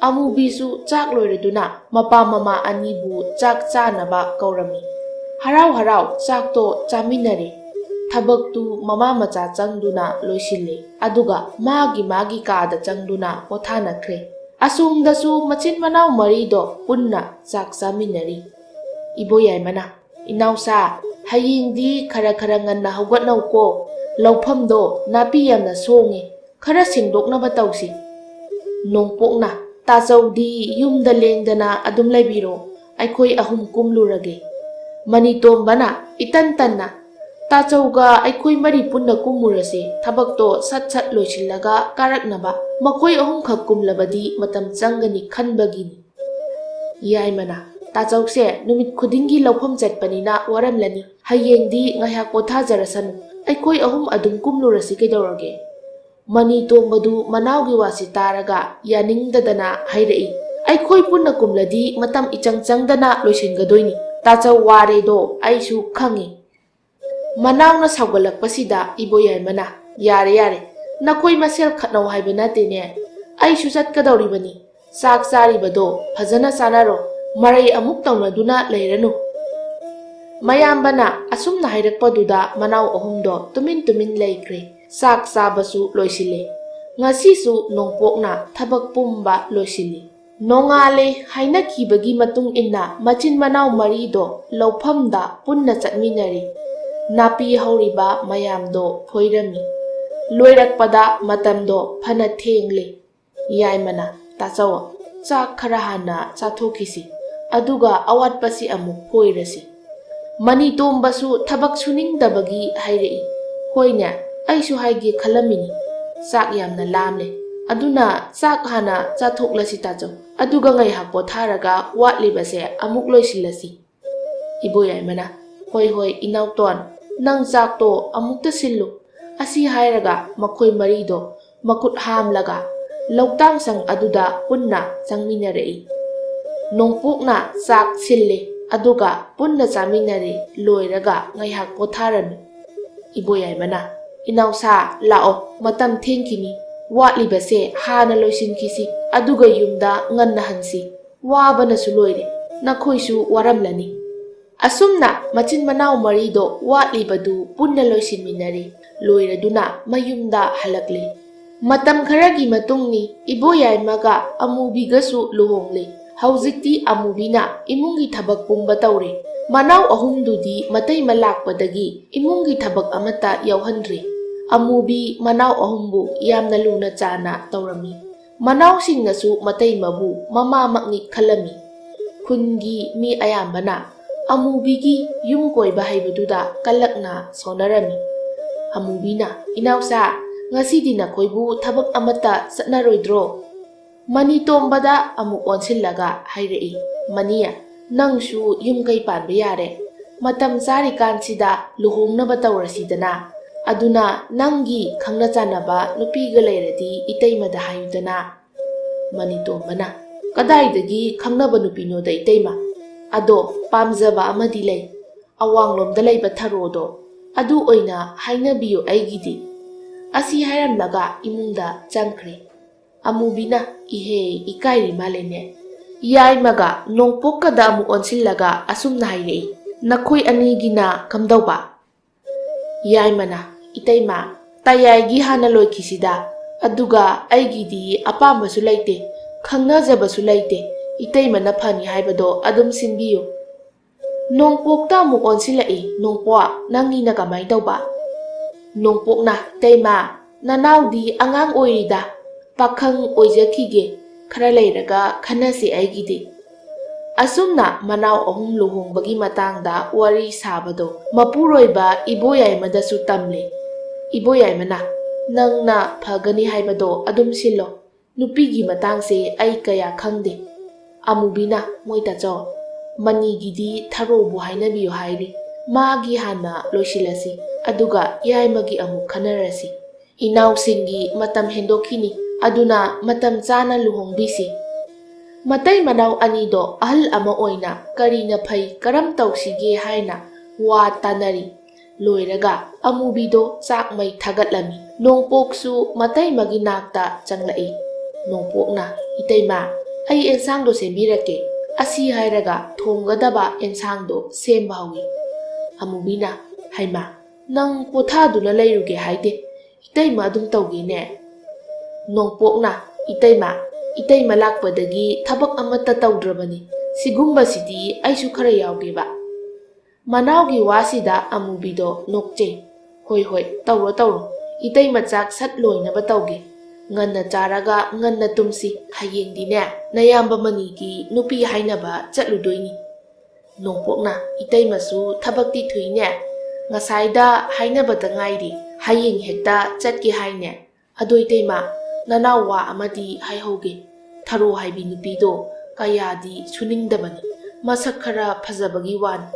ꯑꯃꯨꯕꯤꯁꯨ ꯆꯥꯛ ꯂꯣꯏꯔꯗꯨꯅ ꯃꯄꯥ ꯃꯃꯥ ꯑꯅꯤꯕꯨ ꯆꯥꯛ ꯆꯥꯅꯕ ꯀꯧꯔꯝꯃꯤ꯫ ꯍꯔꯥꯎ ꯍꯔꯥꯎ ꯆꯥꯛꯇꯣ ꯆꯥꯃꯤꯟꯅꯔꯦ꯫ ꯊꯕꯛꯇꯨ ꯃꯃꯥ ꯃꯆꯥ ꯆꯪꯗꯨꯅ ꯂꯣꯏꯁꯤꯜꯂꯦ꯫ ꯑꯗꯨꯒ ꯃꯥꯒꯤ ꯃꯥꯒꯤ ꯀꯥꯗ ꯆꯪꯗꯨꯅ ꯄꯣꯊꯥꯅꯈ꯭ꯔꯦ꯫ ꯑꯁꯣꯝꯗꯁꯨ ꯃꯆꯤꯟ ꯃꯅꯥꯎ ꯃꯔꯤꯗꯣ ꯄꯨꯟꯅ ꯆꯥꯛ ꯆꯥꯃꯤꯟꯅꯔꯤ꯫ ꯏꯕꯣꯌꯥꯏꯃꯅ, "ꯏꯅꯥꯎꯁꯥ, ꯍꯌꯦꯡꯗꯤ ꯈꯔ ꯈꯔ ꯉꯟꯅ ꯍꯧꯒꯠꯅꯧꯀꯣ꯫ ꯂꯧꯐꯝꯗꯣ ꯅꯥꯄꯤ ꯌꯥꯝꯅ ꯁꯣꯡꯉꯤ꯫ ꯈꯔ ꯁꯦꯡꯗꯣꯛꯅꯕ ꯇꯧꯁꯤ꯫" ꯅꯣꯡꯄꯣꯛꯅ, "ꯇꯥꯆꯧꯗꯤ ꯌꯨꯝꯗ ꯂꯦꯡꯗꯅ ꯑꯗꯨꯝ ꯂꯩꯕꯤꯔꯣ꯫ ꯑꯩꯈꯣꯏ ꯑꯍꯨꯝ ꯀꯨꯝꯂꯨꯔꯒꯦ꯫" ꯃꯅꯤꯇꯣꯝꯕꯅ ꯏꯇꯟ ꯇꯟꯅ, "ꯇꯥꯆꯧꯒ ꯑꯩꯈꯣꯏ ꯃꯔꯤ ꯄꯨꯟꯅ ꯀꯨꯝꯃꯨꯔꯁꯦ, ꯊꯕꯛꯇꯣ ꯁꯠ ꯁꯠ ꯂꯣꯏꯁꯤꯜꯂꯒ ꯀꯥꯔꯛꯅꯕ꯫ ꯃꯈꯣꯏ ꯑꯍꯨꯝꯈꯛ ꯀꯨꯝꯂꯕꯗꯤ ꯃꯇꯝ ꯆꯪꯒꯅꯤ ꯈꯟꯕꯒꯤꯅꯤ꯫" ꯌꯥꯏꯃꯅ, "ꯇꯥꯆꯧꯁꯦ ꯅꯨꯃꯤꯠ ꯈꯨꯗꯤꯡꯒꯤ ꯂꯧꯐꯝ ꯆꯠꯄꯅꯤꯅ ꯋꯥꯔꯝꯂꯅꯤ꯫ ꯍꯌꯦꯡꯗꯤ ꯉꯥꯏꯍꯥꯛ ꯄꯣꯊꯥꯖꯔꯁꯅꯨ꯫ ꯑꯩꯈꯣꯏ ꯑꯍꯨꯝ ꯑꯗꯨꯝ ꯀꯨꯝꯂꯨꯔꯁꯤ ꯀꯩꯗꯧꯔꯒꯦ?" ꯃꯅꯤꯇꯣꯝꯕꯗꯨ ꯃꯅꯥꯎꯒꯤ ꯋꯥꯁꯤ ꯇꯥꯔꯒ ꯌꯥꯅꯤꯡꯗꯗꯅ ꯍꯥꯏꯔꯛꯏ, "ꯑꯩꯈꯣꯏ ꯄꯨꯟꯅ ꯀꯨꯝꯂꯗꯤ ꯃꯇꯝ ꯏꯆꯪ ꯆꯪꯗꯅ ꯂꯣꯏꯁꯤꯟꯒꯗꯣꯏꯅꯤ꯫ ꯇꯥꯆꯧ ꯋꯥꯔꯦꯗꯣ ꯑꯩꯁꯨ ꯈꯪꯉꯤ꯫" ꯃꯅꯥꯎꯅ ꯁꯥꯎꯒꯠꯂꯛꯄꯁꯤꯗ ꯏꯕꯣꯌꯥꯏꯃꯅ, "ꯌꯥꯔꯦ, ꯌꯥꯔꯦ, ꯅꯈꯣꯏ ꯃꯁꯦꯜ ꯈꯠꯅꯧ ꯍꯥꯏꯕ ꯅꯠꯇꯦꯅꯦ꯫ ꯑꯩꯁꯨ ꯆꯠꯀꯗꯧꯔꯤꯕꯅꯤ꯫ ꯆꯥꯛ ꯆꯥꯔꯤꯕꯗꯣ ꯐꯖꯅ ꯆꯥꯅꯔꯣ꯫ ꯃꯔꯩ ꯑꯃꯨꯛ ꯇꯧꯅꯗꯨꯅ ꯂꯩꯔꯅꯨ꯫" ꯃꯌꯥꯝꯕꯅ ꯑꯁꯨꯝꯅ ꯍꯥꯏꯔꯛꯄꯗꯨꯗ ꯃꯅꯥꯎ ꯑꯍꯨꯝꯗꯣ ꯇꯨꯃꯤꯟ ꯇꯨꯃꯤꯟ ꯂꯩꯈ꯭ꯔꯦ꯫ ꯆꯥꯛ ꯆꯥꯕꯁꯨ ꯂꯣꯏꯁꯤꯜꯂꯦ꯫ ꯉꯁꯤꯁꯨ ꯅꯣꯡꯄꯣꯛꯅ ꯊꯕꯛ ꯄꯨꯝꯕ ꯂꯣꯏꯁꯤꯜꯂꯤ꯫ ꯅꯣꯡꯉꯥꯜꯂꯦ ꯍꯥꯏꯅꯈꯤꯕꯒꯤ ꯃꯇꯨꯡ ꯏꯟꯅ ꯃꯆꯤꯟ ꯃꯅꯥꯎ ꯃꯔꯤꯗꯣ ꯂꯧꯐꯝꯗ ꯄꯨꯟꯅ ꯆꯠꯃꯤꯟꯅꯔꯤ꯫ ꯅꯥꯄꯤ ꯍꯧꯔꯤꯕ ꯃꯌꯥꯝꯗꯣ ꯐꯣꯏꯔꯝꯃꯤ꯫ ꯂꯣꯏꯔꯛꯄꯗ ꯃꯇꯝꯗꯣ ꯐꯅ ꯊꯦꯡꯂꯦ꯫ ꯌꯥꯏꯃꯅ, "ꯇꯥꯆꯧ, ꯆꯥꯛ ꯈꯔ ꯍꯥꯟꯅ ꯆꯥꯊꯣꯛꯈꯤꯁꯤ, ꯑꯗꯨꯒ ꯑꯋꯥꯠꯄꯁꯤ ꯑꯃꯨꯛ ꯐꯣꯏꯔꯁꯤ꯫" ꯃꯅꯤꯇꯣꯝꯕꯁꯨ ꯊꯕꯛ ꯁꯨꯅꯤꯡꯗꯕꯒꯤ ꯍꯥꯏꯔꯛꯏ, "ꯍꯣꯏꯅꯦ, ꯑꯩꯁꯨ ꯍꯥꯏꯒꯦ ꯈꯜꯂꯝꯃꯤꯅꯤ꯫ ꯆꯥꯛ ꯌꯥꯝꯅ ꯂꯥꯝꯂꯦ꯫ ꯑꯗꯨꯅ ꯆꯥꯛ ꯍꯥꯟꯅ ꯆꯥꯊꯣꯛꯂꯁꯤ ꯇꯥꯆꯧ, ꯑꯗꯨꯒ ꯉꯥꯏꯍꯥꯛ ꯄꯣꯊꯥꯔꯒ ꯋꯥꯠꯂꯤꯕꯁꯦ ꯑꯃꯨꯛ ꯂꯣꯏꯁꯤꯜꯂꯁꯤ꯫" ꯏꯕꯣꯌꯥꯏꯃꯅ, "ꯍꯣꯏ, ꯍꯣꯏ, ꯏꯅꯥꯎꯇꯣꯟ, ꯅꯪ ꯆꯥꯛꯇꯣ ꯑꯃꯨꯛꯇ ꯁꯤꯜꯂꯨ꯫" ꯑꯁꯤ ꯍꯥꯏꯔꯒ ꯃꯈꯣꯏ ꯃꯔꯤꯗꯣ ꯃꯈꯨꯠ ꯍꯥꯝꯂꯒ ꯂꯧꯇꯥꯡ ꯁꯪ ꯑꯗꯨꯗ ꯄꯨꯟꯅ ꯆꯪꯃꯤꯟꯅꯔꯛꯏ꯫ ꯅꯣꯡꯄꯣꯛꯅ ꯆꯥꯛ ꯁꯤꯜꯂꯦ, ꯑꯗꯨꯒ ꯄꯨꯟꯅ ꯆꯥꯃꯤꯟꯅꯔꯦ꯫ ꯂꯣꯏꯔꯒ ꯉꯥꯏꯍꯥꯛ ꯄꯣꯊꯥꯔꯝꯃꯤ꯫ ꯏꯕꯣꯌꯥꯏꯃꯅ, "ꯏꯅꯥꯎꯁꯥ, ꯂꯥꯛꯑꯣ, ꯃꯇꯝ ꯊꯦꯡꯈꯤꯅꯤ꯫ ꯋꯥꯠꯂꯤꯕꯁꯦ ꯍꯥꯟꯅ ꯂꯣꯏꯁꯤꯟꯈꯤꯁꯤ, ꯑꯗꯨꯒ ꯌꯨꯝꯗ ꯉꯟꯅ ꯍꯟꯁꯤ꯫ ꯋꯥꯕꯅꯁꯨ ꯂꯣꯏꯔꯦ, ꯅꯈꯣꯏꯁꯨ ꯋꯥꯔꯝꯂꯅꯤ꯫" ꯑꯁꯨꯝꯅ ꯃꯆꯤꯟ ꯃꯅꯥꯎ ꯃꯔꯤꯗꯣ ꯋꯥꯠꯂꯤꯕꯗꯨ ꯄꯨꯟꯅ ꯂꯣꯏꯁꯤꯟꯃꯤꯟꯅꯔꯦ꯫ ꯂꯣꯏꯔꯗꯨꯅ ꯃꯌꯨꯝꯗ ꯍꯜꯂꯛꯂꯦ꯫ ꯃꯇꯝ ꯈꯔꯒꯤ ꯃꯇꯨꯡꯅꯤ, ꯏꯕꯣꯌꯥꯏꯃꯒ ꯑꯃꯨꯕꯤꯒꯁꯨ ꯂꯨꯍꯣꯡꯂꯦ꯫ ꯍꯧꯖꯤꯛꯇꯤ ꯑꯃꯨꯕꯤꯅ ꯏꯃꯨꯡꯒꯤ ꯊꯕꯛ ꯄꯨꯝꯕ ꯇꯧꯔꯦ꯫ ꯃꯅꯥꯎ ꯑꯍꯨꯝꯗꯨꯗꯤ ꯃꯇꯩꯃ ꯂꯥꯛꯄꯗꯒꯤ ꯏꯃꯨꯡꯒꯤ ꯊꯕꯛ ꯑꯃꯠꯇ ꯌꯥꯎꯍꯟꯗ꯭ꯔꯦ꯫ ꯑꯃꯨꯕꯤ ꯃꯅꯥꯎ ꯑꯍꯨꯝꯕꯨ ꯌꯥꯝꯅ ꯂꯨꯅ ꯆꯥꯅ ꯇꯧꯔꯝꯃꯤ꯫ ꯃꯅꯥꯎꯁꯤꯡꯅꯁꯨ ꯃꯇꯩꯃꯕꯨ ꯃꯃꯥꯃꯛꯅꯤ ꯈꯜꯂꯝꯃꯤ꯫ ꯈꯨꯟꯒꯤ ꯃꯤ ꯑꯌꯥꯝꯕꯅ ꯑꯃꯨꯕꯤꯒꯤ ꯌꯨꯝ ꯀꯣꯏꯕ ꯍꯩꯕꯗꯨꯗ ꯀꯜꯂꯛꯅ ꯁꯣꯟꯅꯔꯝꯃꯤ꯫ ꯑꯃꯨꯕꯤꯅ, "ꯏꯅꯥꯎꯁꯥ, ꯉꯁꯤꯗꯤ ꯅꯈꯣꯏꯕꯨ ꯊꯕꯛ ꯑꯃꯠꯇ ꯆꯠꯅꯔꯣꯏꯗ꯭ꯔꯣ?" ꯃꯅꯤꯇꯣꯝꯕꯗ ꯑꯃꯨꯛ ꯑꯣꯟꯁꯤꯜꯂꯒ ꯍꯥꯏꯔꯛꯏ, "ꯃꯅꯤ, ꯅꯪꯁꯨ ꯌꯨꯝ ꯀꯩ ꯄꯥꯟꯕ ꯌꯥꯔꯦ꯫ ꯃꯇꯝ ꯆꯥꯔꯤꯀꯥꯟꯁꯤꯗ ꯂꯨꯍꯣꯡꯅꯕ ꯇꯧꯔꯁꯤꯗꯅ꯫ ꯑꯗꯨꯅ ꯅꯪꯒꯤ ꯈꯪꯅ ꯆꯥꯟꯅꯕ ꯅꯨꯄꯤꯒ ꯂꯩꯔꯗꯤ ꯏꯇꯩꯃꯗ ꯍꯥꯏꯌꯨꯗꯅ꯫" ꯃꯅꯤꯇꯣꯝꯕꯅ, "ꯀꯗꯥꯏꯗꯒꯤ ꯈꯪꯅꯕ ꯅꯨꯄꯤꯅꯣꯗ ꯏꯇꯩꯃ? ꯑꯗꯣ ꯄꯥꯝꯖꯕ ꯑꯃꯗꯤ ꯂꯩ꯫ ꯑꯋꯥꯡꯂꯣꯝꯗ ꯂꯩꯕ ꯊꯔꯣꯗꯣ, ꯑꯗꯨ ꯑꯣꯏꯅ ꯍꯥꯏꯅꯕꯤꯌꯨ ꯑꯩꯒꯤꯗꯤ꯫" ꯑꯁꯤ ꯍꯥꯏꯔꯝꯂꯒ ꯏꯃꯨꯡꯗ ꯆꯪꯈ꯭ꯔꯦ꯫ ꯑꯃꯨꯕꯤꯅ, "ꯏꯍꯦ, ꯏꯀꯥꯏꯔꯤ ꯃꯥꯜꯂꯦꯅꯦ꯫" ꯌꯥꯏꯃꯒ ꯅꯣꯡꯄꯣꯛꯀꯗ ꯑꯃꯨꯛ ꯑꯣꯟꯁꯤꯜꯂꯒ ꯑꯁꯨꯝꯅ ꯍꯥꯏꯔꯛꯏ, "ꯅꯈꯣꯏ ꯑꯅꯤꯒꯤꯅ ꯀꯝꯗꯧꯕ?" ꯌꯥꯏꯃꯅ, "ꯏꯇꯩꯃ, ꯇꯌꯥꯏꯒꯤ ꯍꯥꯟꯅ ꯂꯣꯏꯈꯤꯁꯤꯗ꯫ ꯑꯗꯨꯒ ꯑꯩꯒꯤꯗꯤ ꯑꯄꯥꯝꯕꯁꯨ ꯂꯩꯇꯦ, ꯈꯪꯅꯖꯕꯁꯨ ꯂꯩꯇꯦ꯫ ꯏꯇꯩꯃꯅ ꯐꯅꯤ ꯍꯥꯏꯕꯗꯣ ꯑꯗꯨꯝ ꯁꯤꯟꯕꯤꯌꯨ꯫" ꯅꯣꯡꯄꯣꯛꯇ ꯑꯃꯨꯛ ꯑꯣꯟꯁꯤꯜꯂꯛꯏ, "ꯅꯣꯡꯄꯣꯛ, ꯅꯪꯒꯤꯅ ꯀꯃꯥꯏ ꯇꯧꯕ?" ꯅꯣꯡꯄꯣꯛꯅ, "ꯏꯇꯩꯃ, ꯅꯅꯥꯎꯗꯤ ꯑꯉꯥꯡ ꯑꯣꯏꯔꯤꯗ, ꯄꯥꯈꯪ ꯑꯣꯏꯖꯈꯤꯒꯦ, ꯈꯔ ꯂꯩꯔꯒ ꯈꯟꯅꯁꯤ ꯑꯩꯒꯤꯗꯤ꯫" ꯑꯁꯨꯝꯅ ꯃꯅꯥꯎ ꯑꯍꯨꯝ ꯂꯨꯍꯣꯡꯕꯒꯤ ꯃꯇꯥꯡꯗ ꯋꯥꯔꯤ ꯁꯥꯕꯗꯣ ꯃꯄꯨꯔꯣꯏꯕ ꯏꯕꯣꯌꯥꯏꯃꯗꯁꯨ ꯇꯝꯂꯦ꯫ ꯏꯕꯣꯌꯥꯏꯃꯅ, "ꯅꯪꯅ ꯐꯒꯅꯤ ꯍꯥꯏꯕꯗꯣ ꯑꯗꯨꯝ ꯁꯤꯜꯂꯣ꯫ ꯅꯨꯄꯤꯒꯤ ꯃꯇꯥꯡꯁꯦ ꯑꯩ ꯀꯌꯥ ꯈꯪꯗꯦ꯫" ꯑꯃꯨꯕꯤꯅ, "ꯃꯣꯏ ꯇꯥꯆꯧ, ꯃꯅꯤꯒꯤꯗꯤ ꯊꯔꯣꯕꯨ ꯍꯥꯏꯅꯕꯤꯌꯨ ꯍꯥꯏꯔꯤ꯫ ꯃꯥꯒꯤ ꯍꯥꯟꯅ ꯂꯣꯏꯁꯤꯜꯂꯁꯤ, ꯑꯗꯨꯒ ꯌꯥꯏꯃꯒꯤ ꯑꯃꯨꯛ ꯈꯟꯅꯔꯁꯤ꯫ ꯏꯅꯥꯎꯁꯤꯡꯒꯤ ꯃꯇꯝ ꯍꯦꯟꯗꯣꯛꯈꯤꯅꯤ, ꯑꯗꯨꯅ ꯃꯇꯝ ꯆꯥꯅ ꯂꯨꯍꯣꯡꯕꯤꯁꯤ꯫" ꯃꯇꯩ ꯃꯅꯥꯎ ꯑꯅꯤꯗꯣ ꯑꯍꯜ ꯑꯃ ꯑꯣꯏꯅ ꯀꯔꯤꯅ ꯐꯩ, ꯀꯔꯝ ꯇꯧꯁꯤꯒꯦ ꯍꯥꯏꯅ ꯋꯥ ꯇꯥꯅꯔꯤ꯫ ꯂꯣꯏꯔꯒ ꯑꯃꯨꯕꯤꯗꯣ ꯆꯥꯛ ꯃꯩ ꯊꯥꯒꯠꯂꯝꯃꯤ꯫ ꯅꯣꯡꯄꯣꯛꯁꯨ ꯃꯇꯩꯃꯒꯤ ꯅꯥꯛꯇ ꯆꯪꯂꯛꯏ꯫ ꯅꯣꯡꯄꯣꯛꯅ, "ꯏꯇꯩꯃ, ꯑꯩ ꯑꯦꯟꯁꯥꯡꯗꯣ ꯁꯦꯝꯕꯤꯔꯛꯀꯦ꯫" ꯑꯁꯤ ꯍꯥꯏꯔꯒ ꯊꯣꯡꯒꯗꯕ ꯑꯦꯟꯁꯥꯡꯗꯣ ꯁꯦꯝꯕ ꯍꯧꯏ꯫ ꯑꯃꯨꯕꯤꯅ, "ꯍꯩꯃꯥ, ꯅꯪ ꯄꯣꯊꯥꯗꯨꯅ ꯂꯩꯔꯨꯒꯦ ꯍꯥꯏꯗꯦ, ꯏꯇꯩꯃ ꯑꯗꯨꯝ ꯇꯧꯒꯦꯅꯦ?" ꯅꯣꯡꯄꯣꯛꯅ, "ꯏꯇꯩꯃ, ꯏꯇꯩꯃ ꯂꯥꯛꯄꯗꯒꯤ ꯊꯕꯛ ꯑꯃꯠꯇ ꯇꯧꯗ꯭ꯔꯕꯅꯤ꯫ ꯁꯤꯒꯨꯝꯕꯁꯤꯗꯤ ꯑꯩꯁꯨ ꯈꯔ ꯌꯥꯎꯒꯦꯕ꯫" ꯃꯅꯥꯎꯒꯤ ꯋꯥꯁꯤꯗ ꯑꯃꯨꯕꯤꯗꯣ ꯅꯣꯛꯆꯩ꯫ "ꯍꯣꯏ, ꯍꯣꯏ, ꯇꯧꯔꯣ, ꯇꯧꯔꯣ꯫ ꯏꯇꯩꯃ ꯆꯥꯛ ꯁꯠ ꯂꯣꯏꯅꯕ ꯇꯧꯒꯦ꯫ ꯉꯟꯅ ꯆꯥꯔꯒ ꯉꯟꯅ ꯇꯨꯝꯁꯤ꯫ ꯍꯌꯦꯡꯗꯤꯅꯦ, ꯅꯌꯥꯝꯕ ꯃꯅꯤꯒꯤ ꯅꯨꯄꯤ ꯍꯥꯏꯅꯕ ꯆꯠꯂꯨꯗꯣꯏꯅꯤ꯫" ꯅꯣꯡꯄꯣꯛꯅ, "ꯏꯇꯩꯃꯁꯨ ꯊꯕꯛꯇꯤ ꯊꯨꯏꯅꯦ꯫ ꯉꯁꯥꯏꯗ ꯍꯥꯏꯅꯕꯗ ꯉꯥꯏꯔꯤ, ꯍꯌꯦꯡ ꯍꯦꯛꯇ ꯆꯠꯀꯦ ꯍꯥꯏꯅꯦ꯫ ꯑꯗꯣ ꯏꯇꯩꯃ, ꯅꯅꯥꯎ ꯋꯥ ꯑꯃꯗꯤ ꯍꯥꯏꯍꯧꯒꯦ꯫ ꯊꯔꯣ ꯍꯥꯏꯕꯤ ꯅꯨꯄꯤꯗꯣ ꯀꯌꯥꯗꯤ ꯁꯨꯅꯤꯡꯗꯕꯅꯤ, ꯃꯁꯛ ꯈꯔ ꯐꯖꯕꯒꯤ ꯋꯥꯅꯤ꯫"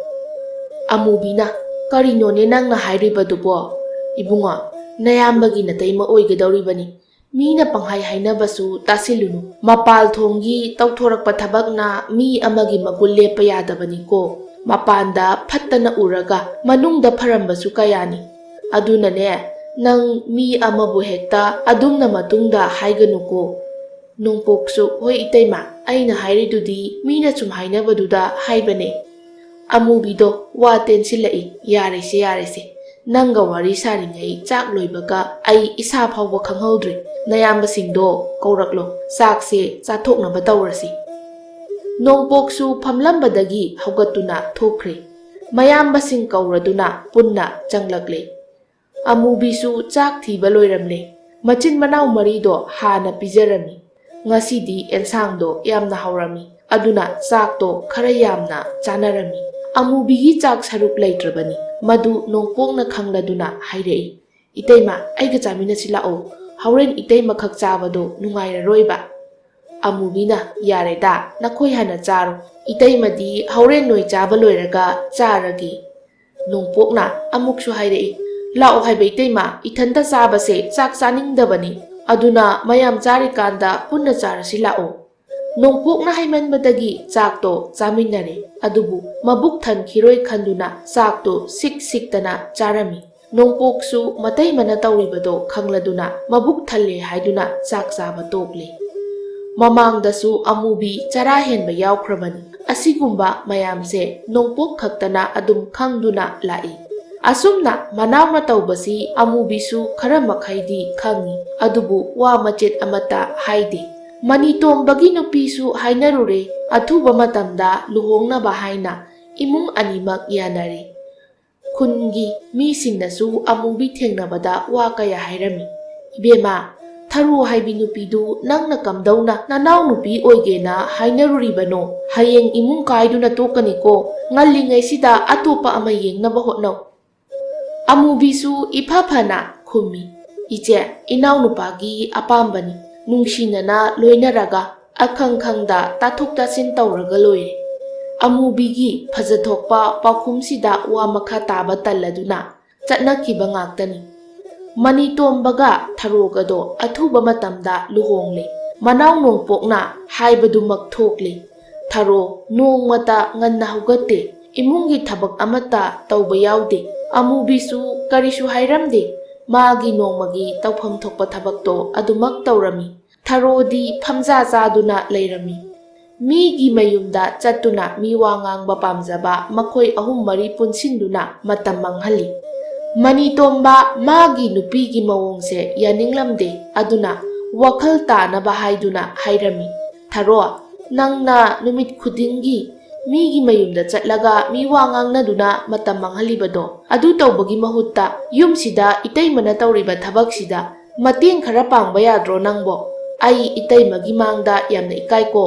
ꯑꯃꯨꯕꯤꯅ, "ꯀꯔꯤꯅꯣꯅꯦ ꯅꯪꯅ ꯍꯥꯏꯔꯤꯕꯗꯨꯕꯣ? ꯏꯕꯨꯡꯉꯣ, ꯅꯌꯥꯝꯕꯒꯤ ꯅꯇꯩꯃ ꯑꯣꯏꯒꯗꯧꯔꯤꯕꯅꯤ꯫ ꯃꯤꯅ ꯄꯪꯍꯥꯏ ꯍꯥꯏꯅꯕꯁꯨ ꯇꯥꯁꯤꯜꯂꯨꯅꯨ꯫ ꯃꯄꯥꯜ ꯊꯣꯡꯒꯤ ꯇꯧꯊꯣꯔꯛꯄ ꯊꯕꯛꯅ ꯃꯤ ꯑꯃꯒꯤ ꯃꯒꯨꯟ ꯂꯦꯞꯄ ꯌꯥꯗꯕꯅꯤꯀꯣ꯫ ꯃꯄꯥꯟꯗ ꯐꯠꯇꯅ ꯎꯔꯒ ꯃꯅꯨꯡꯗ ꯐꯔꯝꯕꯁꯨ ꯀꯌꯥꯅꯤ꯫ ꯑꯗꯨꯅꯅꯦ, ꯅꯪ ꯃꯤ ꯑꯃꯕꯨ ꯍꯦꯛꯇ ꯑꯗꯨꯝꯅ ꯃꯇꯨꯡꯗ ꯍꯥꯏꯒꯅꯨꯀꯣ꯫" ꯅꯣꯡꯄꯣꯛꯁꯨ, "ꯍꯣꯏ ꯏꯇꯩꯃ, ꯑꯩꯅ ꯍꯥꯏꯔꯤꯗꯨꯗꯤ ꯃꯤꯅ ꯁꯨꯝ ꯍꯥꯏꯅꯕꯗꯨꯗ ꯍꯥꯏꯕꯅꯦ꯫" ꯑꯃꯨꯕꯤꯗꯣ ꯋꯥ ꯇꯦꯟꯁꯤꯜꯂꯛꯏ꯫ "ꯌꯥꯔꯦꯁꯦ, ꯌꯥꯔꯦꯁꯦ, ꯅꯪꯒ ꯋꯥꯔꯤ ꯁꯥꯔꯤꯉꯩ ꯆꯥꯛ ꯂꯣꯏꯕꯒ ꯑꯩ ꯏꯁꯥ ꯐꯥꯎꯕ ꯈꯪꯍꯧꯗ꯭ꯔꯦ꯫ ꯅꯌꯥꯝꯕꯁꯤꯡꯗꯣ ꯀꯧꯔꯛꯂꯣ, ꯆꯥꯛꯁꯦ ꯆꯥꯊꯣꯛꯅꯕ ꯇꯧꯔꯁꯤ꯫" ꯅꯣꯡꯄꯣꯛꯁꯨ ꯐꯝꯂꯝꯕꯗꯒꯤ ꯍꯧꯒꯠꯇꯨꯅ ꯊꯣꯛꯈ꯭ꯔꯦ꯫ ꯃꯌꯥꯝꯕꯁꯤꯡ ꯀꯧꯔꯗꯨꯅ ꯄꯨꯟꯅ ꯆꯪꯂꯛꯂꯦ꯫ ꯑꯃꯨꯕꯤꯁꯨ ꯆꯥꯛ ꯊꯤꯕ ꯂꯣꯏꯔꯝꯂꯦ꯫ ꯃꯆꯤꯟ ꯃꯅꯥꯎ ꯃꯔꯤꯗꯣ ꯍꯥꯟꯅ ꯄꯤꯖꯔꯝꯃꯤ꯫ ꯉꯁꯤꯗꯤ ꯑꯦꯟꯁꯥꯡꯗꯣ ꯌꯥꯝꯅ ꯍꯥꯎꯔꯝꯃꯤ꯫ ꯑꯗꯨꯅ ꯆꯥꯛꯇꯣ ꯈꯔ ꯌꯥꯝꯅ ꯆꯥꯅꯔꯝꯃꯤ꯫ ꯑꯃꯨꯕꯤꯒꯤ ꯆꯥꯛ ꯁꯔꯨꯛ ꯂꯩꯇ꯭ꯔꯕꯅꯤ꯫ ꯃꯗꯨ ꯅꯣꯡꯄꯣꯛꯅ ꯈꯪꯂꯗꯨꯅ ꯍꯥꯏꯔꯛꯏ, "ꯏꯇꯩꯃ, ꯑꯩꯒ ꯆꯥꯃꯤꯟꯅꯁꯤ ꯂꯥꯛꯑꯣ꯫ ꯍꯣꯔꯦꯟ ꯏꯇꯩꯃꯈꯛ ꯆꯥꯕꯗꯣ ꯅꯨꯡꯉꯥꯏꯔꯔꯣꯏꯕ꯫" ꯑꯃꯨꯕꯤꯅ, "ꯌꯥꯔꯦꯗ, ꯅꯈꯣꯏ ꯍꯥꯟꯅ ꯆꯥꯔꯣ꯫ ꯏꯇꯩꯃꯗꯤ ꯍꯣꯔꯦꯟ ꯅꯣꯏ ꯆꯥꯕ ꯂꯣꯏꯔꯒ ꯆꯥꯔꯒꯦ꯫" ꯅꯣꯡꯄꯣꯛꯅ ꯑꯃꯨꯛꯁꯨ ꯍꯥꯏꯔꯛꯏ, "ꯂꯥꯛꯑꯣ ꯍꯥꯏꯕ ꯏꯇꯩꯃ, ꯏꯊꯟꯇ ꯆꯥꯕꯁꯦ ꯆꯥꯛ ꯆꯥꯅꯤꯡꯗꯕꯅꯤ꯫ ꯑꯗꯨꯅ ꯃꯌꯥꯝ ꯆꯥꯔꯤꯀꯥꯟꯗ ꯄꯨꯟꯅ ꯆꯥꯔꯁꯤ ꯂꯥꯛꯑꯣ꯫" ꯅꯣꯡꯄꯣꯛꯅ ꯍꯥꯏꯃꯟꯕꯗꯒꯤ ꯆꯥꯛꯇꯣ ꯆꯥꯃꯤꯟꯅꯔꯦ꯫ ꯑꯗꯨꯕꯨ ꯃꯕꯨꯛ ꯊꯟꯈꯤꯔꯣꯏ ꯈꯟꯗꯨꯅ ꯆꯥꯛꯇꯣ ꯁꯤꯛ ꯁꯤꯛꯇꯅ ꯆꯥꯔꯝꯃꯤ꯫ ꯅꯣꯡꯄꯣꯛꯁꯨ ꯃꯇꯩꯃꯅ ꯇꯧꯔꯤꯕꯗꯣ ꯈꯪꯂꯗꯨꯅ ꯃꯕꯨꯛ ꯊꯜꯂꯦ ꯍꯥꯏꯗꯨꯅ ꯆꯥꯛ ꯆꯥꯕ ꯇꯣꯛꯂꯦ꯫ ꯃꯃꯥꯡꯗꯁꯨ ꯑꯃꯨꯕꯤ ꯆꯔꯥ ꯍꯦꯟꯕ ꯌꯥꯎꯈ꯭ꯔꯕꯅꯤ꯫ ꯑꯁꯤꯒꯨꯝꯕ ꯃꯌꯥꯝꯁꯦ ꯅꯣꯡꯄꯣꯛ ꯈꯛꯇꯅ ꯑꯗꯨꯝ ꯈꯪꯗꯨꯅ ꯂꯥꯛꯏ꯫ ꯑꯁꯨꯝꯅ ꯃꯅꯥꯎꯅ ꯇꯧꯕꯁꯤ ꯑꯃꯨꯕꯤꯁꯨ ꯈꯔ ꯃꯈꯩꯗꯤ ꯈꯪꯏ, ꯑꯗꯨꯕꯨ ꯋꯥ ꯃꯆꯦꯠ ꯑꯃꯠꯇ ꯍꯥꯏꯗꯦ꯫ ꯃꯅꯤꯇꯣꯝꯕꯒꯤ ꯅꯨꯄꯤꯁꯨ ꯍꯥꯏꯅꯔꯨꯔꯦ, ꯑꯊꯨꯕ ꯃꯇꯝꯗ ꯂꯨꯍꯣꯡꯅꯕ ꯍꯥꯏꯅ ꯏꯃꯨꯡ ꯑꯅꯤꯃꯛ ꯌꯥꯅꯔꯦ꯫ ꯈꯨꯟꯒꯤ ꯃꯤꯁꯤꯡꯅꯁꯨ ꯑꯃꯨꯕꯤ ꯊꯦꯡꯅꯕꯗ ꯋꯥ ꯀꯌꯥ ꯍꯥꯏꯔꯝꯃꯤ꯫ "ꯏꯕꯦꯝꯃ, "ꯊꯔꯣ ꯍꯥꯏꯕꯤ ꯅꯨꯄꯤꯗꯨ ꯅꯪꯅ ꯀꯝꯗꯧꯅ ꯅꯅꯥꯎ ꯅꯨꯄꯤ ꯑꯣꯏꯒꯦꯅ ꯍꯥꯏꯅꯔꯨꯔꯤꯕꯅꯣ? ꯍꯌꯦꯡ ꯏꯃꯨꯡ ꯀꯥꯏꯗꯨꯅ ꯇꯣꯛꯀꯅꯤꯀꯣ꯫ ꯉꯜꯂꯤꯉꯩꯁꯤꯗ ꯑꯇꯣꯞꯄ ꯑꯃ ꯌꯦꯡꯅꯕ ꯍꯣꯠꯅꯧ"꯫ ꯑꯃꯨꯕꯤꯁꯨ ꯏꯐ ꯐꯅ ꯈꯨꯝꯃꯤ, "ꯏꯆꯦ, ꯏꯅꯥꯎꯅꯨꯄꯥꯒꯤ ꯑꯄꯥꯝꯕꯅꯤ꯫ ꯅꯨꯡꯁꯤꯅꯅ ꯂꯣꯏꯅꯔꯒ ꯑꯈꯪ ꯈꯪꯗ ꯇꯥꯊꯣꯛ ꯇꯥꯁꯤꯟ ꯇꯧꯔꯒ ꯂꯣꯏꯔꯦ"꯫ ꯑꯃꯨꯕꯤꯒꯤ ꯐꯖꯊꯣꯛꯄ ꯄꯥꯎꯈꯨꯝꯁꯤꯗ ꯋꯥ ꯃꯈꯥ ꯇꯥꯕ ꯇꯜꯂꯗꯨꯅ ꯆꯠꯅꯈꯤꯕ ꯉꯥꯛꯇꯅꯤ꯫ ꯃꯅꯤꯇꯣꯝꯕꯒ ꯊꯔꯣꯒꯗꯣ ꯑꯊꯨꯕ ꯃꯇꯝꯗ ꯂꯨꯍꯣꯡꯂꯦ꯫ ꯃꯅꯥꯎ ꯅꯣꯡꯄꯣꯛꯅ ꯍꯥꯏꯕꯗꯨꯃꯛ ꯊꯣꯛꯂꯦ꯫ ꯊꯔꯣ ꯅꯣꯡꯃꯇ ꯉꯟꯅ ꯍꯧꯒꯠꯇꯦ꯫ ꯏꯃꯨꯡꯒꯤ ꯊꯕꯛ ꯑꯃꯠꯇ ꯇꯧꯕ ꯌꯥꯎꯗꯦ꯫ ꯑꯃꯨꯕꯤꯁꯨ ꯀꯔꯤꯁꯨ ꯍꯥꯏꯔꯝꯗꯦ꯫ ꯃꯥꯒꯤ ꯅꯣꯡꯃꯒꯤ ꯇꯧꯐꯝ ꯊꯣꯛꯄ ꯊꯕꯛꯇꯣ ꯑꯗꯨꯃꯛ ꯇꯧꯔꯝꯃꯤ꯫ ꯊꯔꯣꯗꯤ ꯐꯝꯖꯥ ꯆꯥꯗꯨꯅ ꯂꯩꯔꯝꯃꯤ꯫ ꯃꯤꯒꯤ ꯃꯌꯨꯝꯗ ꯆꯠꯇꯨꯅ ꯃꯤ ꯋꯥ ꯉꯥꯡꯕ ꯄꯥꯝꯖꯕ ꯃꯈꯣꯏ ꯑꯍꯨꯝ ꯃꯔꯤ ꯄꯨꯟꯁꯤꯟꯗꯨꯅ ꯃꯇꯝ ꯃꯥꯡꯍꯜꯂꯤ꯫ ꯃꯅꯤꯇꯣꯝꯕ ꯃꯥꯒꯤ ꯅꯨꯄꯤꯒꯤ ꯃꯑꯣꯡꯁꯦ ꯌꯥꯅꯤꯡꯂꯝꯗꯦ, ꯑꯗꯨꯅ ꯋꯥꯈꯜ ꯇꯥꯅꯕ ꯍꯥꯏꯗꯨꯅ ꯍꯥꯏꯔꯝꯃꯤ, "ꯊꯔꯣ, ꯅꯪꯅ ꯅꯨꯃꯤꯠ ꯈꯨꯗꯤꯡꯒꯤ ꯃꯤꯒꯤ ꯃꯌꯨꯝꯗ ꯆꯠꯂꯒ ꯃꯤ ꯋꯥ ꯉꯥꯡꯅꯗꯨꯅ ꯃꯇꯝ ꯃꯥꯡꯍꯜꯂꯤꯕꯗꯣ, ꯑꯗꯨ ꯇꯧꯕꯒꯤ ꯃꯍꯨꯠꯇ ꯌꯨꯝꯁꯤꯗ ꯏꯇꯩꯃꯅ ꯇꯧꯔꯤꯕ ꯊꯕꯛꯁꯤꯗ ꯃꯇꯦꯡ ꯈꯔ ꯄꯥꯡꯕ ꯌꯥꯗ꯭ꯔꯣ ꯅꯪꯕꯣ? ꯑꯩ ꯏꯇꯩꯃꯒꯤ ꯃꯥꯡꯗ ꯌꯥꯝꯅ ꯏꯀꯥꯏꯀꯣ"꯫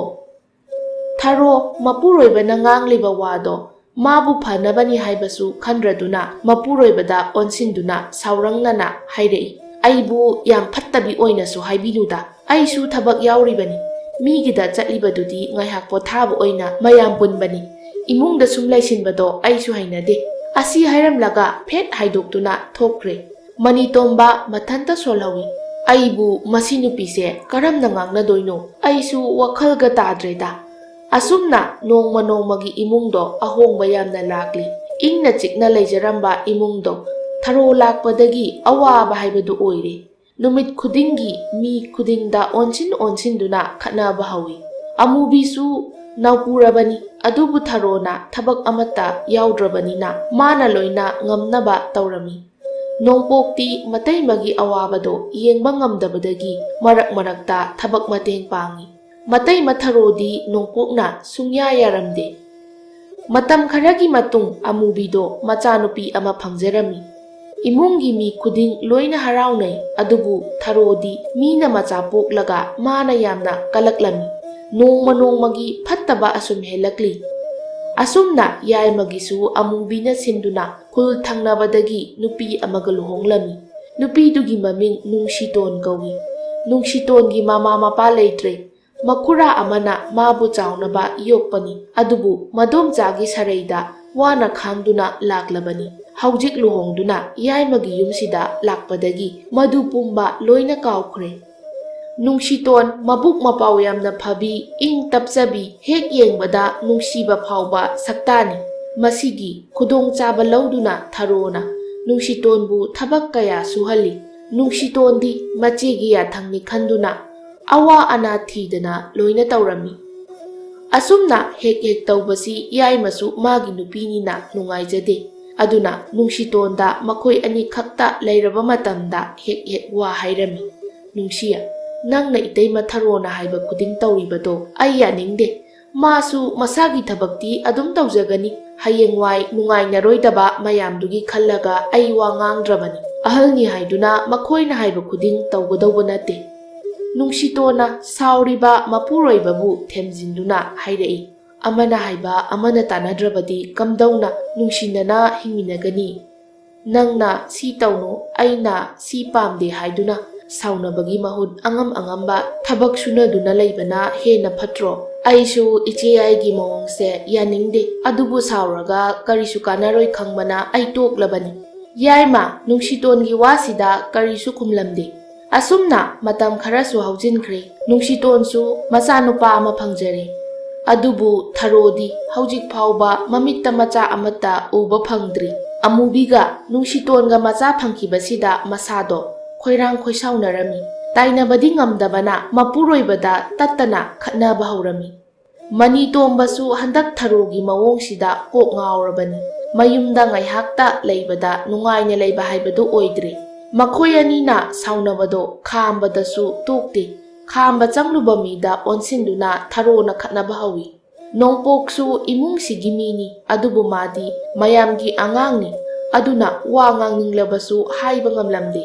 ꯊꯔꯣ ꯃꯄꯨꯔꯣꯏꯕꯅ ꯉꯥꯡꯂꯤꯕ ꯋꯥꯗꯣ ꯃꯥꯕꯨ ꯐꯅꯕꯅꯤ ꯍꯥꯏꯕꯁꯨ ꯈꯟꯗ꯭ꯔꯗꯨꯅ ꯃꯄꯨꯔꯣꯏꯕꯗ ꯑꯣꯟꯁꯤꯟꯗꯨꯅ ꯁꯥꯎꯔꯪꯅꯅ ꯍꯥꯏꯔꯛꯏ, "ꯑꯩꯕꯨ ꯌꯥꯝ ꯐꯠꯇꯕꯤ ꯑꯣꯏꯅꯁꯨ ꯍꯥꯏꯕꯤꯅꯨꯗ꯫ ꯑꯩꯁꯨ ꯊꯕꯛ ꯌꯥꯎꯔꯤꯕꯅꯤ꯫ ꯃꯤꯒꯤꯗ ꯆꯠꯂꯤꯕꯗꯨꯗꯤ ꯉꯥꯏꯍꯥꯛ ꯄꯣꯊꯥꯕ ꯑꯣꯏꯅ ꯃꯌꯥꯝ ꯄꯨꯟꯕꯅꯤ꯫ ꯏꯃꯨꯡꯗ ꯁꯨꯝ ꯂꯩꯁꯤꯟꯕꯗꯣ ꯑꯩꯁꯨ ꯍꯩꯅꯗꯦ"꯫ ꯑꯁꯤ ꯍꯥꯏꯔꯝꯂꯒ ꯐꯦꯠ ꯍꯥꯏꯗꯣꯛꯇꯨꯅ ꯊꯣꯛꯈ꯭ꯔꯦ꯫ ꯃꯅꯤꯇꯣꯝꯕ ꯃꯊꯟꯇ ꯁꯣꯜꯍꯧꯏ꯫ "ꯑꯩꯕꯨ ꯃꯁꯤ ꯅꯨꯄꯤꯁꯦ ꯀꯔꯝꯅ ꯉꯥꯡꯅꯗꯣꯏꯅꯣ? ꯑꯩꯁꯨ ꯋꯥꯈꯜꯒ ꯇꯥꯗ꯭ꯔꯦꯗ"꯫ ꯑꯁꯨꯝꯅ ꯅꯣꯡꯃ ꯅꯣꯡꯃꯒꯤ ꯏꯃꯨꯡꯗꯣ ꯑꯍꯣꯡꯕ ꯌꯥꯝꯅ ꯂꯥꯛꯂꯤ꯫ ꯏꯪꯅ ꯆꯤꯛꯅ ꯂꯩꯖꯔꯝꯕ ꯏꯃꯨꯡꯗꯣ ꯊꯔꯣ ꯂꯥꯛꯄꯗꯒꯤ ꯑꯋꯥꯕ ꯍꯥꯏꯕꯗꯨ ꯑꯣꯏꯔꯦ꯫ ꯅꯨꯃꯤꯠ ꯈꯨꯗꯤꯡꯒꯤ ꯃꯤ ꯈꯨꯗꯤꯡꯗ ꯑꯣꯟꯁꯤꯟ ꯑꯣꯟꯁꯤꯟꯗꯨꯅ ꯈꯠꯅꯕ ꯍꯧꯏ꯫ ꯑꯃꯨꯕꯤꯁꯨ ꯅꯧꯄꯨꯔꯕꯅꯤ, ꯑꯗꯨꯕꯨ ꯊꯔꯣꯅ ꯊꯕꯛ ꯑꯃꯠꯇ ꯌꯥꯎꯗ꯭ꯔꯕꯅꯤꯅ ꯃꯥꯅ ꯂꯣꯏꯅ ꯉꯝꯅꯕ ꯇꯧꯔꯝꯃꯤ꯫ ꯅꯣꯡꯄꯣꯛꯇꯤ ꯃꯇꯩꯃꯒꯤ ꯑꯋꯥꯕꯗꯣ ꯌꯦꯡꯕ ꯉꯝꯗꯕꯗꯒꯤ ꯃꯔꯛ ꯃꯔꯛꯇ ꯊꯕꯛ ꯃꯇꯦꯡ ꯄꯥꯡꯏ꯫ ꯃꯇꯩꯃ ꯊꯔꯣꯗꯤ ꯅꯣꯡꯄꯣꯛꯅ ꯁꯨꯡꯌꯥ ꯌꯥꯔꯝꯗꯦ꯫ ꯃꯇꯝ ꯈꯔꯒꯤ ꯃꯇꯨꯡ ꯑꯃꯨꯕꯤꯗꯣ ꯃꯆꯥꯅꯨꯄꯤ ꯑꯃ ꯐꯪꯖꯔꯝꯃꯤ꯫ ꯏꯃꯨꯡꯒꯤ ꯃꯤ ꯈꯨꯗꯤꯡ ꯂꯣꯏꯅ ꯍꯔꯥꯎꯅꯩ, ꯑꯗꯨꯕꯨ ꯊꯔꯣꯗꯤ ꯃꯤꯅ ꯃꯆꯥ ꯄꯣꯛꯂꯒ ꯃꯥꯅ ꯌꯥꯝꯅ ꯀꯜꯂꯛꯂꯝꯃꯤ꯫ ꯅꯣꯡꯃ ꯅꯣꯡꯃꯒꯤ ꯐꯠꯇꯕ ꯑꯁꯨꯝ ꯍꯦꯜꯂꯛꯂꯤ꯫ ꯑꯁꯨꯝꯅ ꯌꯥꯏꯃꯒꯤꯁꯨ ꯑꯃꯨꯕꯤꯅ ꯁꯤꯟꯗꯨꯅ ꯈꯨꯜ ꯊꯪꯅꯕꯗꯒꯤ ꯅꯨꯄꯤ ꯑꯃꯒ ꯂꯨꯍꯣꯡꯂꯝꯃꯤ꯫ ꯅꯨꯄꯤꯗꯨꯒꯤ ꯃꯃꯤꯡ ꯅꯨꯡꯁꯤꯇꯣꯟ ꯀꯧꯏ꯫ ꯅꯨꯡꯁꯤꯇꯣꯟꯒꯤ ꯃꯃꯥ ꯃꯄꯥ ꯂꯩꯇ꯭ꯔꯦ꯫ ꯃꯈꯨꯔꯥ ꯑꯃꯅ ꯃꯥꯕꯨ ꯆꯥꯎꯅꯕ ꯌꯣꯛꯄꯅꯤ, ꯑꯗꯨꯕꯨ ꯃꯗꯣꯝꯆꯥꯒꯤ ꯁꯔꯩꯗ ꯋꯥꯅ ꯈꯥꯡꯗꯨꯅ ꯂꯥꯛꯂꯕꯅꯤ꯫ ꯍꯧꯖꯤꯛ ꯂꯨꯍꯣꯡꯗꯨꯅ ꯌꯥꯏꯃꯒꯤ ꯌꯨꯝꯁꯤꯗ ꯂꯥꯛꯄꯗꯒꯤ ꯃꯗꯨ ꯄꯨꯝꯕ ꯂꯣꯏꯅ ꯀꯥꯎꯈ꯭ꯔꯦ꯫ ꯅꯨꯡꯁꯤꯇꯣꯟ ꯃꯕꯨꯛ ꯃꯄꯥꯎ ꯌꯥꯝꯅ ꯐꯕꯤ, ꯏꯪ ꯇꯞꯆꯕꯤ, ꯍꯦꯛ ꯌꯦꯡꯕꯗ ꯅꯨꯡꯁꯤꯕ ꯐꯥꯎꯕ ꯁꯛꯇꯥꯅꯤ꯫ ꯃꯁꯤꯒꯤ ꯈꯨꯗꯣꯡꯆꯥꯕ ꯂꯧꯗꯨꯅ ꯊꯔꯣꯅ ꯅꯨꯡꯁꯤꯇꯣꯟꯕꯨ ꯊꯕꯛ ꯀꯌꯥ ꯁꯨꯍꯜꯂꯤ꯫ ꯅꯨꯡꯁꯤꯇꯣꯟꯗꯤ ꯃꯆꯦꯒꯤ ꯌꯥꯊꯪꯅꯤ ꯈꯟꯗꯨꯅ ꯑꯋꯥ ꯑꯅꯥ ꯊꯤꯗꯅ ꯂꯣꯏꯅ ꯇꯧꯔꯝꯃꯤ꯫ ꯑꯁꯨꯝꯅ ꯍꯦꯛ ꯍꯦꯛ ꯇꯧꯕꯁꯤ ꯌꯥꯏꯃꯁꯨ ꯃꯥꯒꯤ ꯅꯨꯄꯤꯅꯤꯅ ꯅꯨꯡꯉꯥꯏꯖꯗꯦ꯫ ꯑꯗꯨꯅ ꯅꯨꯡꯁꯤꯇꯣꯟꯗ ꯃꯈꯣꯏ ꯑꯅꯤꯈꯛꯇ ꯂꯩꯔꯕ ꯃꯇꯝꯗ ꯍꯦꯛ ꯍꯦꯛ ꯋꯥ ꯍꯥꯏꯔꯝꯃꯤ꯫ "ꯅꯨꯡꯁꯤꯌꯦ, ꯅꯪꯅ ꯏꯇꯩꯃ ꯊꯔꯣꯅ ꯍꯥꯏꯕ ꯈꯨꯗꯤꯡ ꯇꯧꯔꯤꯕꯗꯣ ꯑꯩ ꯌꯥꯅꯤꯡꯗꯦ꯫ ꯃꯥꯁꯨ ꯃꯁꯥꯒꯤ ꯊꯕꯛꯇꯤ ꯑꯗꯨꯝ ꯇꯧꯖꯒꯅꯤ꯫ ꯍꯌꯦꯡꯋꯥꯏ ꯅꯨꯡꯉꯥꯏꯅꯔꯣꯏꯗꯕ ꯃꯌꯥꯝꯗꯨꯒꯤ ꯈꯜꯂꯒ ꯑꯩ ꯋꯥ ꯉꯥꯡꯗ꯭ꯔꯕꯅꯤ꯫ ꯑꯍꯜꯅꯤ ꯍꯥꯏꯗꯨꯅ ꯃꯈꯣꯏꯅ ꯍꯥꯏꯕ ꯈꯨꯗꯤꯡ ꯇꯧꯒꯗꯧꯕ ꯅꯠꯇꯦ꯫" ꯅꯨꯡꯁꯤꯇꯣꯟꯅ ꯁꯥꯎꯔꯤꯕ ꯃꯄꯨꯔꯣꯏꯕꯕꯨ ꯊꯦꯝꯖꯤꯟꯗꯨꯅ ꯍꯥꯏꯔꯛꯏ꯫ "ꯑꯃꯅ ꯍꯥꯏꯕ ꯑꯃꯅ ꯇꯥꯟꯅꯗ꯭ꯔꯕꯗꯤ ꯀꯝꯗꯧꯅ ꯅꯨꯡꯁꯤꯅꯅ ꯍꯤꯡꯃꯤꯟꯅꯒꯅꯤ? ꯅꯪꯅ ꯁꯤ ꯇꯧꯅꯨ, ꯑꯩꯅ ꯁꯤ ꯄꯥꯝꯗꯦ ꯍꯥꯏꯗꯨꯅ ꯁꯥꯎꯅꯕꯒꯤ ꯃꯍꯨꯠ ꯑꯉꯝ ꯑꯉꯝꯕ ꯊꯕꯛ ꯁꯨꯅꯗꯨꯅ ꯂꯩꯕꯅ ꯍꯦꯟꯅ ꯐꯠꯇ꯭ꯔꯣ? ꯑꯩꯁꯨ ꯏꯆꯦ ꯑꯩꯒꯤ ꯃꯑꯣꯡꯁꯦ ꯌꯥꯅꯤꯡꯗꯦ, ꯑꯗꯨꯕꯨ ꯁꯥꯎꯔꯒ ꯀꯔꯤꯁꯨ ꯀꯥꯟꯅꯔꯣꯏ ꯈꯪꯕꯅ ꯑꯩ ꯇꯣꯛꯂꯕꯅꯤ꯫" ꯌꯥꯏꯃ ꯅꯨꯡꯁꯤꯇꯣꯟꯒꯤ ꯋꯥꯁꯤꯗ ꯀꯔꯤꯁꯨ ꯈꯨꯝꯂꯝꯗꯦ꯫ ꯑꯁꯨꯝꯅ ꯃꯇꯝ ꯈꯔꯁꯨ ꯍꯧꯖꯤꯟꯈ꯭ꯔꯦ꯫ ꯅꯨꯡꯁꯤꯇꯣꯟꯁꯨ ꯃꯆꯥꯅꯨꯄꯥ ꯑꯃ ꯐꯪꯖꯔꯦ꯫ ꯑꯗꯨꯕꯨ ꯊꯔꯣꯗꯤ ꯍꯧꯖꯤꯛ ꯐꯥꯎꯕ ꯃꯃꯤꯠꯇ ꯃꯆꯥ ꯑꯃꯠꯇ ꯎꯕ ꯐꯪꯗ꯭ꯔꯤ꯫ ꯑꯃꯨꯕꯤꯒ ꯅꯨꯡꯁꯤꯇꯣꯟꯒ ꯃꯆꯥ ꯐꯪꯈꯤꯕꯁꯤꯗ ꯃꯁꯥꯗꯣ ꯈꯣꯏꯔꯥꯡ ꯈꯣꯏꯁꯥꯎꯅꯔꯝꯃꯤ꯫ ꯇꯥꯏꯅꯕꯗꯤ ꯉꯝꯗꯕꯅ ꯃꯄꯨꯔꯣꯏꯕꯗ ꯇꯠꯇꯅ ꯈꯠꯅꯕ ꯍꯧꯔꯝꯃꯤ꯫ ꯃꯅꯤꯇꯣꯝꯕꯁꯨ ꯍꯟꯗꯛ ꯊꯔꯣꯒꯤ ꯃꯑꯣꯡꯁꯤꯗ ꯀꯣꯛ ꯉꯥꯎꯔꯕꯅꯤ꯫ ꯃꯌꯨꯝꯗ ꯉꯥꯏꯍꯥꯛꯇ ꯂꯩꯕꯗ ꯅꯨꯡꯉꯥꯏꯅ ꯂꯩꯕ ꯍꯥꯏꯕꯗꯨ ꯑꯣꯏꯗ꯭ꯔꯦ꯫ ꯃꯈꯣꯏ ꯑꯅꯤꯅ ꯁꯥꯎꯅꯕꯗꯣ ꯈꯥꯝꯕꯗꯁꯨ ꯇꯣꯛꯇꯦ꯫ ꯈꯥꯝꯕ ꯆꯪꯂꯨꯕ ꯃꯤꯗ ꯑꯣꯟꯁꯤꯟꯗꯨꯅ ꯊꯔꯣꯅ ꯈꯠꯅꯕ ꯍꯧꯏ꯫ ꯅꯣꯡꯄꯣꯛꯁꯨ ꯏꯃꯨꯡꯁꯤꯒꯤ ꯃꯤꯅꯤ, ꯑꯗꯨꯕꯨ ꯃꯥꯗꯤ ꯃꯌꯥꯝꯒꯤ ꯑꯉꯥꯡꯅꯤ꯫ ꯑꯗꯨꯅ ꯋꯥ ꯉꯥꯡꯅꯤꯡꯂꯕꯁꯨ ꯍꯥꯏꯕ ꯉꯝꯂꯝꯗꯦ꯫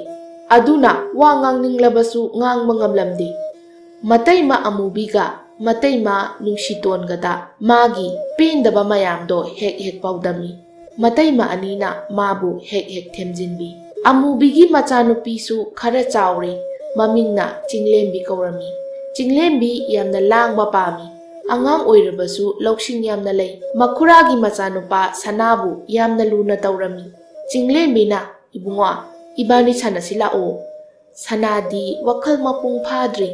ꯑꯗꯨꯅ ꯋꯥ ꯉꯥꯡꯅꯤꯡꯂꯕꯁꯨ ꯉꯥꯡꯕ ꯉꯝꯂꯝꯗꯦ꯫ ꯃꯇꯩꯃ ꯑꯃꯨꯕꯤꯒ ꯃꯇꯩꯃ ꯅꯨꯡꯁꯤꯇꯣꯟꯒꯗ ꯃꯥꯒꯤ ꯄꯦꯟꯗꯕ ꯃꯌꯥꯝꯗꯣ ꯍꯦꯛ ꯍꯦꯛ ꯄꯥꯎꯗꯝꯃꯤ꯫ ꯃꯇꯩꯃ ꯑꯅꯤꯅ ꯃꯥꯕꯨ ꯍꯦꯛ ꯍꯦꯛ ꯊꯦꯝꯖꯤꯟꯕꯤ꯫ ꯑꯃꯨꯕꯤꯒꯤ ꯃꯆꯥꯅꯨꯄꯤꯁꯨ ꯈꯔ ꯆꯥꯎꯔꯦ, ꯃꯃꯤꯡꯅ ꯆꯤꯡꯂꯦꯝꯕꯤ ꯀꯧꯔꯝꯃꯤ꯫ ꯆꯤꯡꯂꯦꯝꯕꯤ ꯌꯥꯝꯅ ꯂꯥꯡꯕ ꯄꯥꯝꯃꯤ꯫ ꯑꯉꯥꯡ ꯑꯣꯏꯔꯕꯁꯨ ꯂꯧꯁꯤꯡ ꯌꯥꯝꯅ ꯂꯩ꯫ ꯃꯈꯨꯔꯥꯒꯤ ꯃꯆꯥꯅꯨꯄꯥ ꯁꯅꯥꯕꯨ ꯌꯥꯝꯅ ꯂꯨꯅ ꯇꯧꯔꯝꯃꯤ꯫ ꯆꯤꯡꯂꯦꯝꯕꯤꯅ, "ꯏꯕꯨꯡꯉꯣ, ꯏꯕꯥꯅꯤ ꯁꯥꯟꯅꯁꯤ ꯂꯥꯛꯑꯣ꯫" ꯁꯅꯥꯗꯤ ꯋꯥꯈꯜ ꯃꯄꯨꯡ ꯐꯥꯗ꯭ꯔꯤ꯫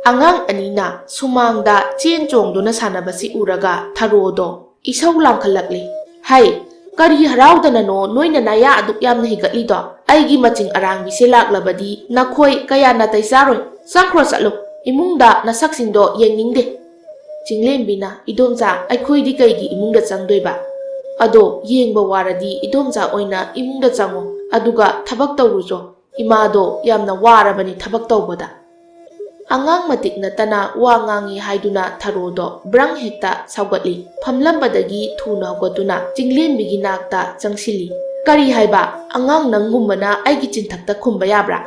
ꯑꯉꯥꯡ ꯑꯅꯤꯅ ꯁꯨꯃꯥꯡꯗ ꯆꯦꯟ ꯆꯣꯡꯗꯨꯅ ꯁꯥꯟꯅꯕꯁꯤ ꯎꯔꯒ ꯊꯔꯣꯗꯣ ꯏꯁꯧ ꯂꯥꯡꯈꯠꯂꯛꯂꯦ꯫ "ꯍꯩ, ꯀꯔꯤ ꯍꯔꯥꯎꯗꯅꯅꯣ ꯅꯣꯏꯅ ꯅꯌꯥ ꯑꯗꯨꯛ ꯌꯥꯝꯅ ꯍꯤꯒꯠꯂꯤꯗꯣ? ꯑꯩꯒꯤ ꯃꯆꯤꯡ ꯑꯔꯥꯡꯕꯤꯁꯦ ꯂꯥꯛꯂꯕꯗꯤ ꯅꯈꯣꯏ ꯀꯌꯥ ꯅꯥꯇꯩ ꯆꯥꯔꯣꯏ꯫ ꯆꯪꯈ꯭ꯔꯣ ꯆꯠꯂꯣ, ꯏꯃꯨꯡꯗ ꯅꯁꯛꯁꯤꯡꯗꯣ ꯌꯦꯡꯅꯤꯡꯗꯦ꯫" ꯆꯤꯡꯂꯦꯝꯕꯤꯅ, "ꯏꯗꯣꯝꯆꯥ, ꯑꯩꯈꯣꯏꯗꯤ ꯀꯩꯒꯤ ꯏꯃꯨꯡꯗ ꯆꯪꯗꯣꯏꯕ? ꯑꯗꯣ ꯌꯦꯡꯕ ꯋꯥꯔꯗꯤ ꯏꯗꯣꯝꯆꯥ ꯑꯣꯏꯅ ꯏꯃꯨꯡꯗ ꯆꯪꯉꯣ, ꯑꯗꯨꯒ ꯊꯕꯛ ꯇꯧꯔꯨꯆꯣ꯫ ꯏꯃꯥꯗꯣ ꯌꯥꯝꯅ ꯋꯥꯔꯕꯅꯤ ꯊꯕꯛ ꯇꯧꯕꯗ꯫" ꯑꯉꯥꯡ ꯃꯇꯤꯛ ꯅꯠꯇꯅ ꯋꯥ ꯉꯥꯡꯉꯤ ꯍꯥꯏꯗꯨꯅ ꯊꯔꯣꯗꯣ ꯕ꯭ꯔꯪ ꯍꯦꯛꯇ ꯁꯥꯎꯒꯠꯂꯤ꯫ ꯐꯝꯂꯝꯕꯗꯒꯤ ꯊꯨꯅ ꯍꯧꯒꯠꯇꯨꯅ ꯆꯤꯡꯂꯦꯝꯕꯤꯒꯤ ꯅꯥꯛꯇ ꯆꯪꯁꯤꯜꯂꯤ꯫ "ꯀꯔꯤ ꯍꯥꯏꯕ? ꯑꯉꯥꯡ ꯅꯪꯒꯨꯝꯕꯅ ꯑꯩꯒꯤ ꯆꯤꯟꯊꯛꯇ ꯈꯨꯝꯕ ꯌꯥꯕ꯭ꯔꯥ?"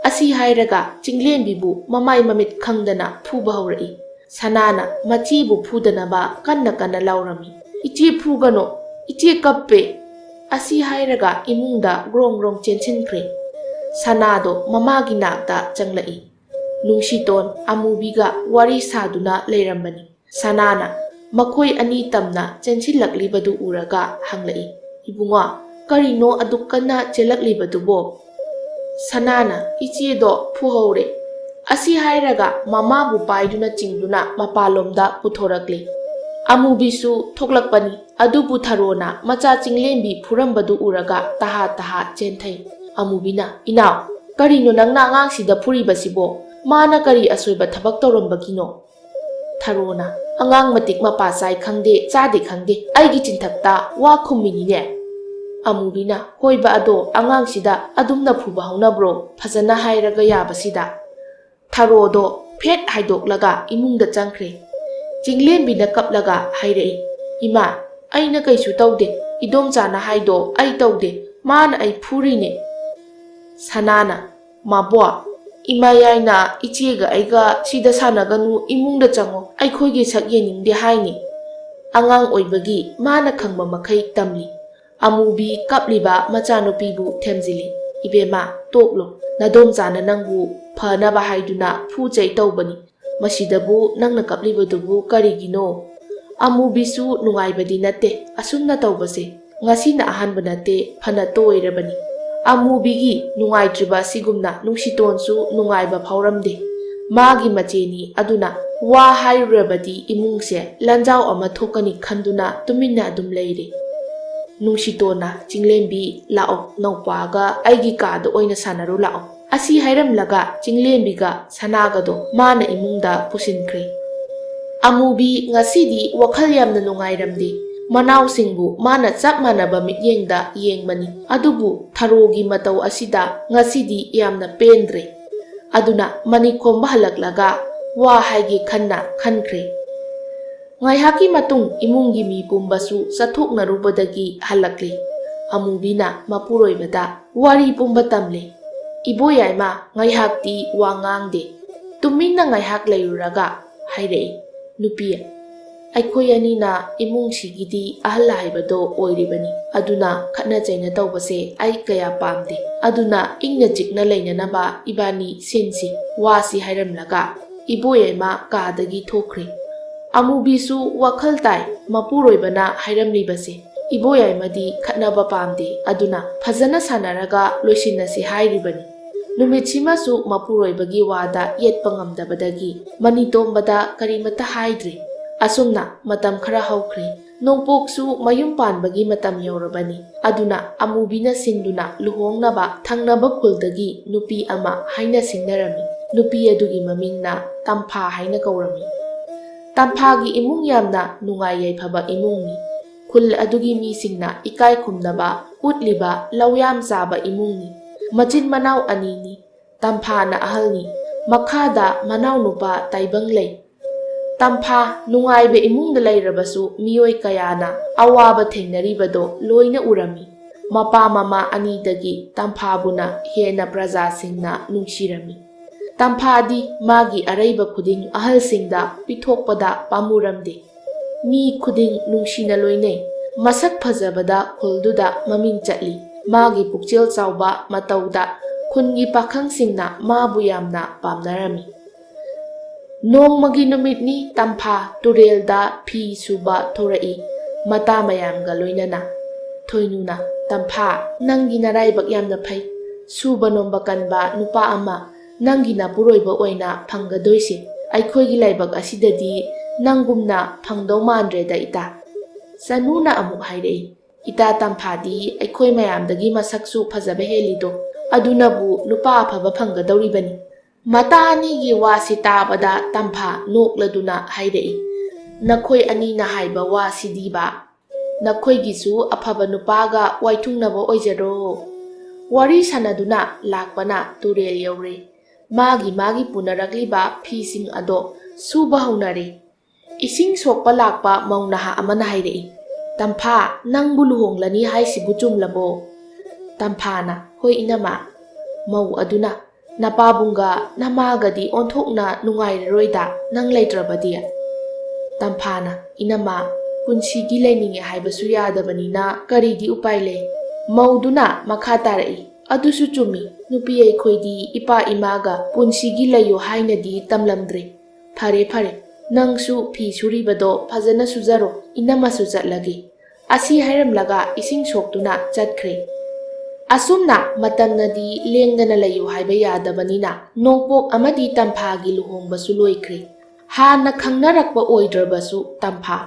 ꯑꯁꯤ ꯍꯥꯏꯔꯒ ꯆꯤꯡꯂꯦꯝꯕꯤꯕꯨ ꯃꯃꯥꯏ ꯃꯃꯤꯠ ꯈꯪꯗꯅ ꯐꯨꯕ ꯍꯧꯔꯛꯏ꯫ ꯁꯅꯥꯅ ꯃꯆꯦꯕꯨ ꯐꯨꯗꯅꯕ ꯀꯟꯅ ꯀꯟꯅ ꯂꯥꯎꯔꯝꯃꯤ꯫ "ꯏꯆꯦ ꯐꯨꯒꯅꯣ, ꯏꯆꯦ ꯀꯞꯄꯦ꯫" ꯑꯁꯤ ꯍꯥꯏꯔꯒ ꯏꯃꯨꯡꯗ ꯒ꯭ꯔꯣꯡ ꯒ꯭ꯔꯣꯡ ꯆꯦꯟꯁꯤꯟꯈ꯭ꯔꯦ꯫ ꯁꯅꯥꯗꯣ ꯃꯃꯥꯒꯤ ꯅꯥꯛꯇ ꯆꯪꯂꯛꯏ꯫ ꯅꯨꯡꯁꯤꯇꯣꯟ ꯑꯃꯨꯕꯤꯒ ꯋꯥꯔꯤ ꯁꯥꯗꯨꯅ ꯂꯩꯔꯝꯕꯅꯤ꯫ ꯁꯅꯥꯅ ꯃꯈꯣꯏ ꯑꯅꯤ ꯇꯝꯅ ꯆꯦꯟꯁꯤꯜꯂꯛꯂꯤꯕꯗꯨ ꯎꯔꯒ ꯍꯪꯂꯛꯏ, "ꯏꯕꯨꯡꯉꯣ, ꯀꯔꯤꯅꯣ ꯑꯗꯨꯛ ꯀꯟꯅ ꯆꯦꯜꯂꯛꯂꯤꯕꯗꯨꯕꯣ?" ꯁꯅꯥꯅ, "ꯏꯆꯦꯗꯣ ꯐꯨꯍꯧꯔꯦ꯫" ꯑꯁꯤ ꯍꯥꯏꯔꯒ ꯃꯃꯥꯕꯨ ꯄꯥꯏꯗꯨꯅ ꯆꯤꯡꯗꯨꯅ ꯃꯄꯥꯟꯂꯣꯝꯗ ꯄꯨꯊꯣꯔꯛꯂꯤ꯫ ꯑꯃꯨꯕꯤꯁꯨ ꯊꯣꯛꯂꯛꯄꯅꯤ꯫ ꯑꯗꯨꯕꯨ ꯊꯔꯣꯅ ꯃꯆꯥ ꯆꯤꯡꯂꯦꯝꯕꯤ ꯐꯨꯔꯝꯕꯗꯨ ꯎꯔꯒ ꯇꯍꯥ ꯇꯍꯥ ꯆꯦꯟꯊꯩ꯫ ꯑꯃꯨꯕꯤꯅ, "ꯏꯅꯥꯎ, ꯀꯔꯤꯅꯣ ꯅꯪꯅ ꯑꯉꯥꯡꯁꯤꯗ ꯐꯨꯔꯤꯕꯁꯤꯕꯣ? ꯃꯥꯅ ꯀꯔꯤ ꯑꯁꯣꯏꯕ ꯊꯕꯛ ꯇꯧꯔꯝꯕꯒꯤꯅꯣ?" ꯊꯔꯣꯅ, "ꯑꯉꯥꯡ ꯃꯇꯤꯛ ꯃꯄꯥ ꯆꯥꯏ ꯈꯪꯗꯦ, ꯆꯥꯗꯦ ꯈꯪꯗꯦ, ꯑꯩꯒꯤ ꯆꯤꯟꯊꯛꯇ ꯋꯥ ꯈꯨꯝꯃꯤꯅꯤꯅꯦ꯫" ꯑꯃꯨꯕꯤꯅ, "ꯍꯣꯏꯕ, ꯑꯗꯣ ꯑꯉꯥꯡꯁꯤꯗ ꯑꯗꯨꯝꯅ ꯐꯨꯕ ꯍꯧꯅꯕ꯭ꯔꯣ? ꯐꯖꯅ ꯍꯥꯏꯔꯒ ꯌꯥꯕꯁꯤꯗ꯫" ꯊꯔꯣꯗꯣ ꯐꯦꯠ ꯍꯥꯏꯗꯣꯛꯂꯒ ꯏꯃꯨꯡꯗ ꯆꯪꯈ꯭ꯔꯦ꯫ ꯆꯤꯡꯂꯦꯝꯕꯤꯅ ꯀꯞꯂꯒ ꯍꯥꯏꯔꯛꯏ, "ꯏꯃꯥ, ꯑꯩꯅ ꯀꯩꯁꯨ ꯇꯧꯗꯦ꯫ "ꯏꯗꯣꯝꯆꯥꯅ ꯍꯥꯏꯗꯣ ꯑꯩ ꯇꯧꯗꯦ, ꯃꯥꯅ ꯑꯩ ꯐꯨꯔꯤꯅꯦ"꯫ ꯁꯅꯥꯅ, "ꯃꯥꯕꯣ, ꯏꯃꯥ ꯌꯥꯏꯅ ꯏꯆꯦꯒ ꯑꯩꯒ ꯁꯤꯗ ꯁꯥꯟꯅꯒꯅꯨ, ꯏꯃꯨꯡꯗ ꯆꯪꯉꯣ, ꯑꯩꯈꯣꯏꯒꯤ ꯁꯛ ꯌꯦꯡꯅꯤꯡꯗꯦ" ꯍꯥꯏꯅꯤ꯫ ꯑꯉꯥꯡ ꯑꯣꯏꯕꯒꯤ ꯃꯥꯅ ꯈꯪꯕ ꯃꯈꯩ ꯇꯝꯂꯤ꯫ ꯑꯃꯨꯕꯤ ꯀꯞꯂꯤꯕ ꯃꯆꯥꯅꯨꯄꯤꯕꯨ ꯊꯦꯝꯖꯤꯜꯂꯤ꯫ "ꯏꯕꯦꯝꯃ, ꯇꯣꯛꯂꯣ꯫ ꯅꯗꯣꯝꯆꯥꯅ ꯅꯪꯕꯨ ꯐꯅꯕ ꯍꯥꯏꯗꯨꯅ ꯐꯨ ꯆꯩ ꯇꯧꯕꯅꯤ꯫ ꯃꯁꯤꯗꯕꯨ ꯅꯪꯅ ꯀꯞꯂꯤꯕꯗꯨꯕꯨ ꯀꯔꯤꯒꯤꯅꯣ?" ꯑꯃꯨꯕꯤꯁꯨ ꯅꯨꯡꯉꯥꯏꯕꯗꯤ ꯅꯠꯇꯦ ꯑꯁꯨꯝꯅ ꯇꯧꯕꯁꯦ꯫ ꯉꯁꯤꯅ ꯑꯍꯥꯟꯕ ꯅꯠꯇꯦ, ꯐꯅ ꯇꯣꯏꯔꯕꯅꯤ꯫ ꯑꯃꯨꯕꯤꯒꯤ ꯅꯨꯡꯉꯥꯏꯇ꯭ꯔꯤꯕ ꯑꯁꯤꯒꯨꯝꯅ ꯅꯨꯡꯁꯤꯇꯣꯟꯁꯨ ꯅꯨꯡꯉꯥꯏꯕ ꯐꯥꯎꯔꯝꯗꯦ꯫ ꯃꯥꯒꯤ ꯃꯆꯦꯅꯤ ꯑꯗꯨꯅ ꯋꯥ ꯍꯥꯏꯔꯨꯔꯕꯗꯤ ꯏꯃꯨꯡꯁꯦ ꯂꯥꯟꯖꯥꯎ ꯑꯃ ꯊꯣꯛꯀꯅꯤ ꯈꯟꯗꯨꯅ ꯇꯨꯃꯤꯟꯅ ꯑꯗꯨꯝ ꯂꯩꯔꯦ꯫ ꯅꯨꯡꯁꯤꯇꯣꯟꯅ, "ꯆꯤꯡꯂꯦꯝꯕꯤ, ꯂꯥꯛꯑꯣ, ꯅꯧꯄꯥꯒ ꯑꯩꯒꯤ ꯀꯥꯗ ꯑꯣꯏꯅ ꯁꯥꯟꯅꯔꯨ ꯂꯥꯛꯑꯣ"꯫ ꯑꯁꯤ ꯍꯥꯏꯔꯝꯂꯒ ꯆꯤꯡꯂꯦꯝꯕꯤꯒ ꯁꯅꯥꯒꯗꯣ ꯃꯥꯅ ꯏꯃꯨꯡꯗ ꯄꯨꯁꯤꯟꯈ꯭ꯔꯦ꯫ ꯑꯃꯨꯕꯤ ꯉꯁꯤꯗꯤ ꯋꯥꯈꯜ ꯌꯥꯝꯅ ꯅꯨꯡꯉꯥꯏꯔꯝꯗꯦ꯫ ꯃꯅꯥꯎꯁꯤꯡꯕꯨ ꯃꯥꯅ ꯆꯞ ꯃꯥꯟꯅꯕ ꯃꯤꯠꯌꯦꯡꯗ ꯌꯦꯡꯕꯅꯤ, ꯑꯗꯨꯕꯨ ꯊꯔꯣꯒꯤ ꯃꯇꯧ ꯑꯁꯤꯗ ꯉꯁꯤꯗꯤ ꯌꯥꯝꯅ ꯄꯦꯟꯗ꯭ꯔꯦ꯫ ꯑꯗꯨꯅ ꯃꯅꯤꯡ ꯈꯣꯝꯕ ꯍꯜꯂꯛꯂꯒ ꯋꯥ ꯍꯥꯏꯒꯦ ꯈꯟꯅ ꯈꯟꯈ꯭ꯔꯦ꯫ ꯉꯥꯏꯍꯥꯛꯀꯤ ꯃꯇꯨꯡ ꯏꯃꯨꯡꯒꯤ ꯃꯤ ꯄꯨꯝꯕꯁꯨ ꯆꯠꯊꯣꯛꯅꯔꯨꯕꯗꯒꯤ ꯍꯜꯂꯛꯂꯦ꯫ ꯑꯃꯨꯕꯤꯅ ꯃꯄꯨꯔꯣꯏꯕꯗ ꯋꯥꯔꯤ ꯄꯨꯝꯕ ꯇꯝꯂꯦ꯫ ꯏꯕꯣꯌꯥꯏꯃ ꯉꯥꯏꯍꯥꯛꯇꯤ ꯋꯥ ꯉꯥꯡꯗꯦ꯫ ꯇꯨꯃꯤꯟꯅ ꯉꯥꯏꯍꯥꯛ ꯂꯩꯔꯨꯔꯒ ꯍꯥꯏꯔꯛꯏ, "ꯅꯨꯄꯤ, ꯑꯩꯈꯣꯏ ꯑꯅꯤꯅ ꯏꯃꯨꯡꯁꯤꯒꯤꯗꯤ ꯑꯍꯜ ꯍꯥꯏꯕꯗꯣ ꯑꯣꯏꯔꯤꯕꯅꯤ꯫ ꯑꯗꯨꯅ ꯈꯠꯅ ꯆꯩꯅ ꯇꯧꯕꯁꯦ ꯑꯩ ꯀꯌꯥ ꯄꯥꯝꯗꯦ꯫ ꯑꯗꯨꯅ ꯏꯪꯅ ꯆꯤꯛꯅ ꯂꯩꯅꯅꯕ ꯏꯕꯥꯅꯤ ꯁꯤꯟꯁꯤ"꯫ ꯋꯥꯁꯤ ꯍꯥꯏꯔꯝꯂꯒ ꯏꯕꯣꯌꯥꯏꯃ ꯀꯥꯗꯒꯤ ꯊꯣꯛꯈ꯭ꯔꯦ꯫ ꯑꯃꯨꯕꯤꯁꯨ ꯋꯥꯈꯜ ꯇꯥꯏ ꯃꯄꯨꯔꯣꯏꯕꯅ ꯍꯥꯏꯔꯝꯂꯤꯕꯁꯦ꯫ ꯏꯕꯣꯌꯥꯏꯃꯗꯤ ꯈꯠꯅꯕ ꯄꯥꯝꯗꯦ, ꯑꯗꯨꯅ ꯐꯖꯅ ꯁꯥꯟꯅꯔꯒ ꯂꯣꯏꯁꯤꯟꯅꯁꯤ ꯍꯥꯏꯔꯤꯕꯅꯤ꯫ ꯅꯨꯃꯤꯠꯁꯤꯃꯁꯨ ꯃꯄꯨꯔꯣꯏꯕꯒꯤ ꯋꯥꯗ ꯌꯦꯠꯄ ꯉꯝꯗꯕꯗꯒꯤ ꯃꯅꯤꯇꯣꯝꯕꯗ ꯀꯔꯤꯃꯠꯇ ꯍꯥꯏꯗ꯭ꯔꯦ꯫ ꯑꯁꯨꯝꯅ ꯃꯇꯝ ꯈꯔ ꯍꯧꯈ꯭ꯔꯦ꯫ ꯅꯣꯡꯄꯣꯛꯁꯨ ꯃꯌꯨꯝ ꯄꯥꯟꯕꯒꯤ ꯃꯇꯝ ꯌꯧꯔꯕꯅꯤ꯫ ꯑꯗꯨꯅ ꯑꯃꯨꯕꯤꯅ ꯁꯤꯟꯗꯨꯅ ꯂꯨꯍꯣꯡꯅꯕ ꯊꯪꯅꯕ ꯈꯨꯜꯗꯒꯤ ꯅꯨꯄꯤ ꯑꯃ ꯍꯥꯏꯅ ꯁꯤꯡꯅꯔꯝꯃꯤ꯫ ꯅꯨꯄꯤ ꯑꯗꯨꯒꯤ ꯃꯃꯤꯡꯅ ꯇꯝꯐꯥ ꯍꯥꯏꯅ ꯀꯧꯔꯝꯃꯤ꯫ ꯇꯝꯐꯥꯒꯤ ꯏꯃꯨꯡ ꯌꯥꯝꯅ ꯅꯨꯡꯉꯥꯏ ꯌꯥꯏꯐꯕ ꯏꯃꯨꯡꯅꯤ꯫ ꯈꯨꯜ ꯑꯗꯨꯒꯤ ꯃꯤꯁꯤꯡꯅ ꯏꯀꯥꯏ ꯈꯨꯝꯅꯕ ꯎꯠꯂꯤꯕ ꯂꯧ ꯌꯥꯝ ꯆꯥꯕ ꯏꯃꯨꯡꯅꯤ꯫ ꯃꯆꯤꯟ ꯃꯅꯥꯎ ꯑꯅꯤꯅꯤ꯫ ꯇꯝꯐꯥꯅ ꯑꯍꯜꯅꯤ꯫ ꯃꯈꯥꯗ ꯃꯅꯥꯎꯅꯨꯄꯥ ꯇꯥꯏꯕꯪ ꯂꯩ꯫ ꯇꯝꯐꯥ ꯅꯨꯡꯉꯥꯏꯕ ꯏꯃꯨꯡꯗ ꯂꯩꯔꯕꯁꯨ, ꯃꯤꯑꯣꯏ ꯀꯌꯥꯅ ꯑꯋꯥꯕ ꯊꯦꯡꯅꯔꯤꯕꯗꯣ ꯂꯣꯏꯅ ꯎꯔꯝꯃꯤ꯫ ꯃꯄꯥ ꯃꯃꯥ ꯑꯅꯤꯗꯒꯤ ꯇꯝꯐꯥꯕꯨꯅ ꯍꯦꯟꯅ ꯄ꯭ꯔꯖꯥꯁꯤꯡꯅ ꯅꯨꯡꯁꯤꯔꯝꯃꯤ꯫ ꯇꯝꯐꯥꯗꯤ ꯃꯥꯒꯤ ꯑꯔꯩꯕ ꯈꯨꯗꯤꯡ ꯑꯍꯜꯁꯤꯡꯗ ꯄꯤꯊꯣꯛꯄꯗ ꯄꯥꯝꯃꯨꯔꯝꯗꯦ꯫ ꯃꯤ ꯈꯨꯗꯤꯡ ꯅꯨꯡꯁꯤꯅ ꯂꯣꯏꯅꯩ꯫ ꯃꯁꯛ ꯐꯖꯕꯗ ꯈꯨꯜꯗꯨꯗ ꯃꯃꯤꯡ ꯆꯠꯂꯤ꯫ ꯃꯥꯒꯤ ꯄꯨꯛꯆꯦꯜ ꯆꯥꯎꯕ ꯃꯇꯧꯗ ꯈꯨꯟꯒꯤ ꯄꯥꯈꯪꯁꯤꯡꯅ ꯃꯥꯕꯨ ꯌꯥꯝꯅ ꯄꯥꯝꯅꯔꯝꯃꯤ꯫ ꯅꯣꯡꯃꯒꯤ ꯅꯨꯃꯤꯠꯅꯤ, ꯇꯝꯐꯥ ꯇꯨꯔꯦꯜꯗ ꯐꯤ ꯁꯨꯕ ꯊꯣꯔꯛꯏ, ꯃꯇꯥ ꯃꯌꯥꯝꯒ ꯂꯣꯏꯅꯅ꯫ ꯊꯣꯏꯅꯨꯅ, "ꯇꯝꯐꯥ, ꯅꯪꯒꯤ ꯅꯔꯥꯏꯕꯛ ꯌꯥꯝꯅ ꯐꯩ꯫ ꯁꯨꯕ ꯅꯣꯝꯕ ꯀꯟꯕ ꯅꯨꯄꯥ ꯑꯃ ꯅꯪꯒꯤ ꯅꯄꯨꯔꯣꯏꯕ ꯑꯣꯏꯅ ꯐꯪꯒꯗꯣꯏꯁꯦ꯫ ꯑꯩꯈꯣꯏꯒꯤ ꯂꯥꯏꯕꯛ ꯑꯁꯤꯗꯗꯤ ꯅꯪꯒꯨꯝꯅ ꯐꯪꯗꯧ ꯃꯥꯟꯗ꯭ꯔꯦꯗ, ꯏꯇꯥ꯫" ꯆꯅꯨꯅ ꯑꯃꯨꯛ ꯍꯥꯏꯔꯛꯏ, "ꯏꯇꯥ ꯇꯝꯐꯥꯗꯤ ꯑꯩꯈꯣꯏ ꯃꯌꯥꯝꯗꯒꯤ ꯃꯁꯛꯁꯨ ꯐꯖꯕ ꯍꯦꯜꯂꯤꯗꯣ, ꯑꯗꯨꯅꯕꯨ ꯅꯨꯄꯥ ꯑꯐꯕ ꯐꯪꯒꯗꯧꯔꯤꯕꯅꯤ꯫" ꯃꯇꯥ ꯑꯅꯤꯒꯤ ꯋꯥꯁꯤ ꯇꯥꯕꯗ ꯇꯝꯐꯥ ꯅꯣꯛꯂꯗꯨꯅ ꯍꯥꯏꯔꯛꯏ, "ꯅꯈꯣꯏ ꯑꯅꯤꯅ ꯍꯥꯏꯕ ꯋꯥꯁꯤꯗꯤꯕ, ꯅꯈꯣꯏꯒꯤꯁꯨ ꯑꯐꯕ ꯅꯨꯄꯥꯒ ꯋꯥꯏꯊꯨꯡꯅꯕ ꯑꯣꯏꯖꯔꯣ꯫" ꯋꯥꯔꯤ ꯁꯥꯟꯅꯗꯨꯅ ꯂꯥꯛꯄꯅ ꯇꯨꯔꯦꯜ ꯌꯧꯔꯦ꯫ ꯃꯥꯒꯤ ꯃꯥꯒꯤ ꯄꯨꯅꯔꯛꯂꯤꯕ ꯐꯤꯁꯤꯡ ꯑꯗꯣ ꯁꯨꯕ ꯍꯧꯅꯔꯦ꯫ ꯏꯁꯤꯡ ꯁꯣꯛꯄ ꯂꯥꯛꯄ ꯃꯧ ꯅꯍꯥ ꯑꯃꯅ ꯍꯥꯏꯔꯛꯏ, "ꯇꯝꯐꯥ, ꯅꯪꯕꯨ ꯂꯨꯍꯣꯡꯂꯅꯤ ꯍꯥꯏꯁꯤꯕꯨ ꯆꯨꯝꯂꯕꯣ?" ꯇꯝꯐꯥꯅ, "ꯍꯣꯏ ꯏꯅꯝꯃ꯫" ꯃꯧ ꯑꯗꯨꯅ, "ꯅꯄꯥꯕꯨꯡꯒ ꯅꯃꯥꯒꯗꯤ ꯑꯣꯟꯊꯣꯛꯅ ꯅꯨꯡꯉꯥꯏꯔꯔꯣꯏꯗ, ꯅꯪ ꯂꯩꯇ꯭ꯔꯕꯗꯤ?" ꯇꯝꯐꯥꯅ, "ꯏꯅꯝꯃ, ꯄꯨꯟꯁꯤꯒꯤ ꯂꯩꯅꯤꯡꯉꯦ ꯍꯥꯏꯕꯁꯨ ꯌꯥꯗꯕꯅꯤꯅ ꯀꯔꯤꯗꯤ ꯎꯄꯥꯏ ꯂꯩ?" ꯃꯧꯗꯨꯅ ꯃꯈꯥ ꯇꯥꯔꯛꯏ, "ꯑꯗꯨꯁꯨ ꯆꯨꯝꯃꯤ, ꯅꯨꯄꯤ ꯑꯩꯈꯣꯏꯗꯤ ꯏꯄꯥ ꯏꯃꯥꯒ ꯄꯨꯟꯁꯤꯒꯤ ꯂꯩꯌꯨ ꯍꯥꯏꯅꯗꯤ ꯇꯝꯂꯝꯗ꯭ꯔꯦ꯫ ꯐꯔꯦ, ꯐꯔꯦ, ꯅꯪꯁꯨ ꯐꯤ ꯁꯨꯔꯤꯕꯗꯣ ꯐꯖꯅ ꯁꯨꯖꯔꯣ, ꯏꯅꯝꯃꯁꯨ ꯆꯠꯂꯒꯦ꯫" ꯑꯁꯤ ꯍꯥꯏꯔꯝꯂꯒ ꯏꯁꯤꯡ ꯁꯣꯛꯇꯨꯅ ꯆꯠꯈ꯭ꯔꯦ꯫ ꯑꯁꯨꯝꯅ ꯃꯇꯝꯅꯗꯤ ꯂꯦꯡꯗꯅ ꯂꯩꯌꯨ ꯍꯥꯏꯕ ꯌꯥꯗꯕꯅꯤꯅ, ꯅꯣꯡꯄꯣꯛ ꯑꯃꯗꯤ ꯇꯝꯐꯥꯒꯤ ꯂꯨꯍꯣꯡꯕꯁꯨ ꯂꯣꯏꯈ꯭ꯔꯦ꯫ ꯍꯥꯟꯅ ꯈꯪꯅꯔꯛꯄ ꯑꯣꯏꯗ꯭ꯔꯕꯁꯨ ꯇꯝꯐꯥ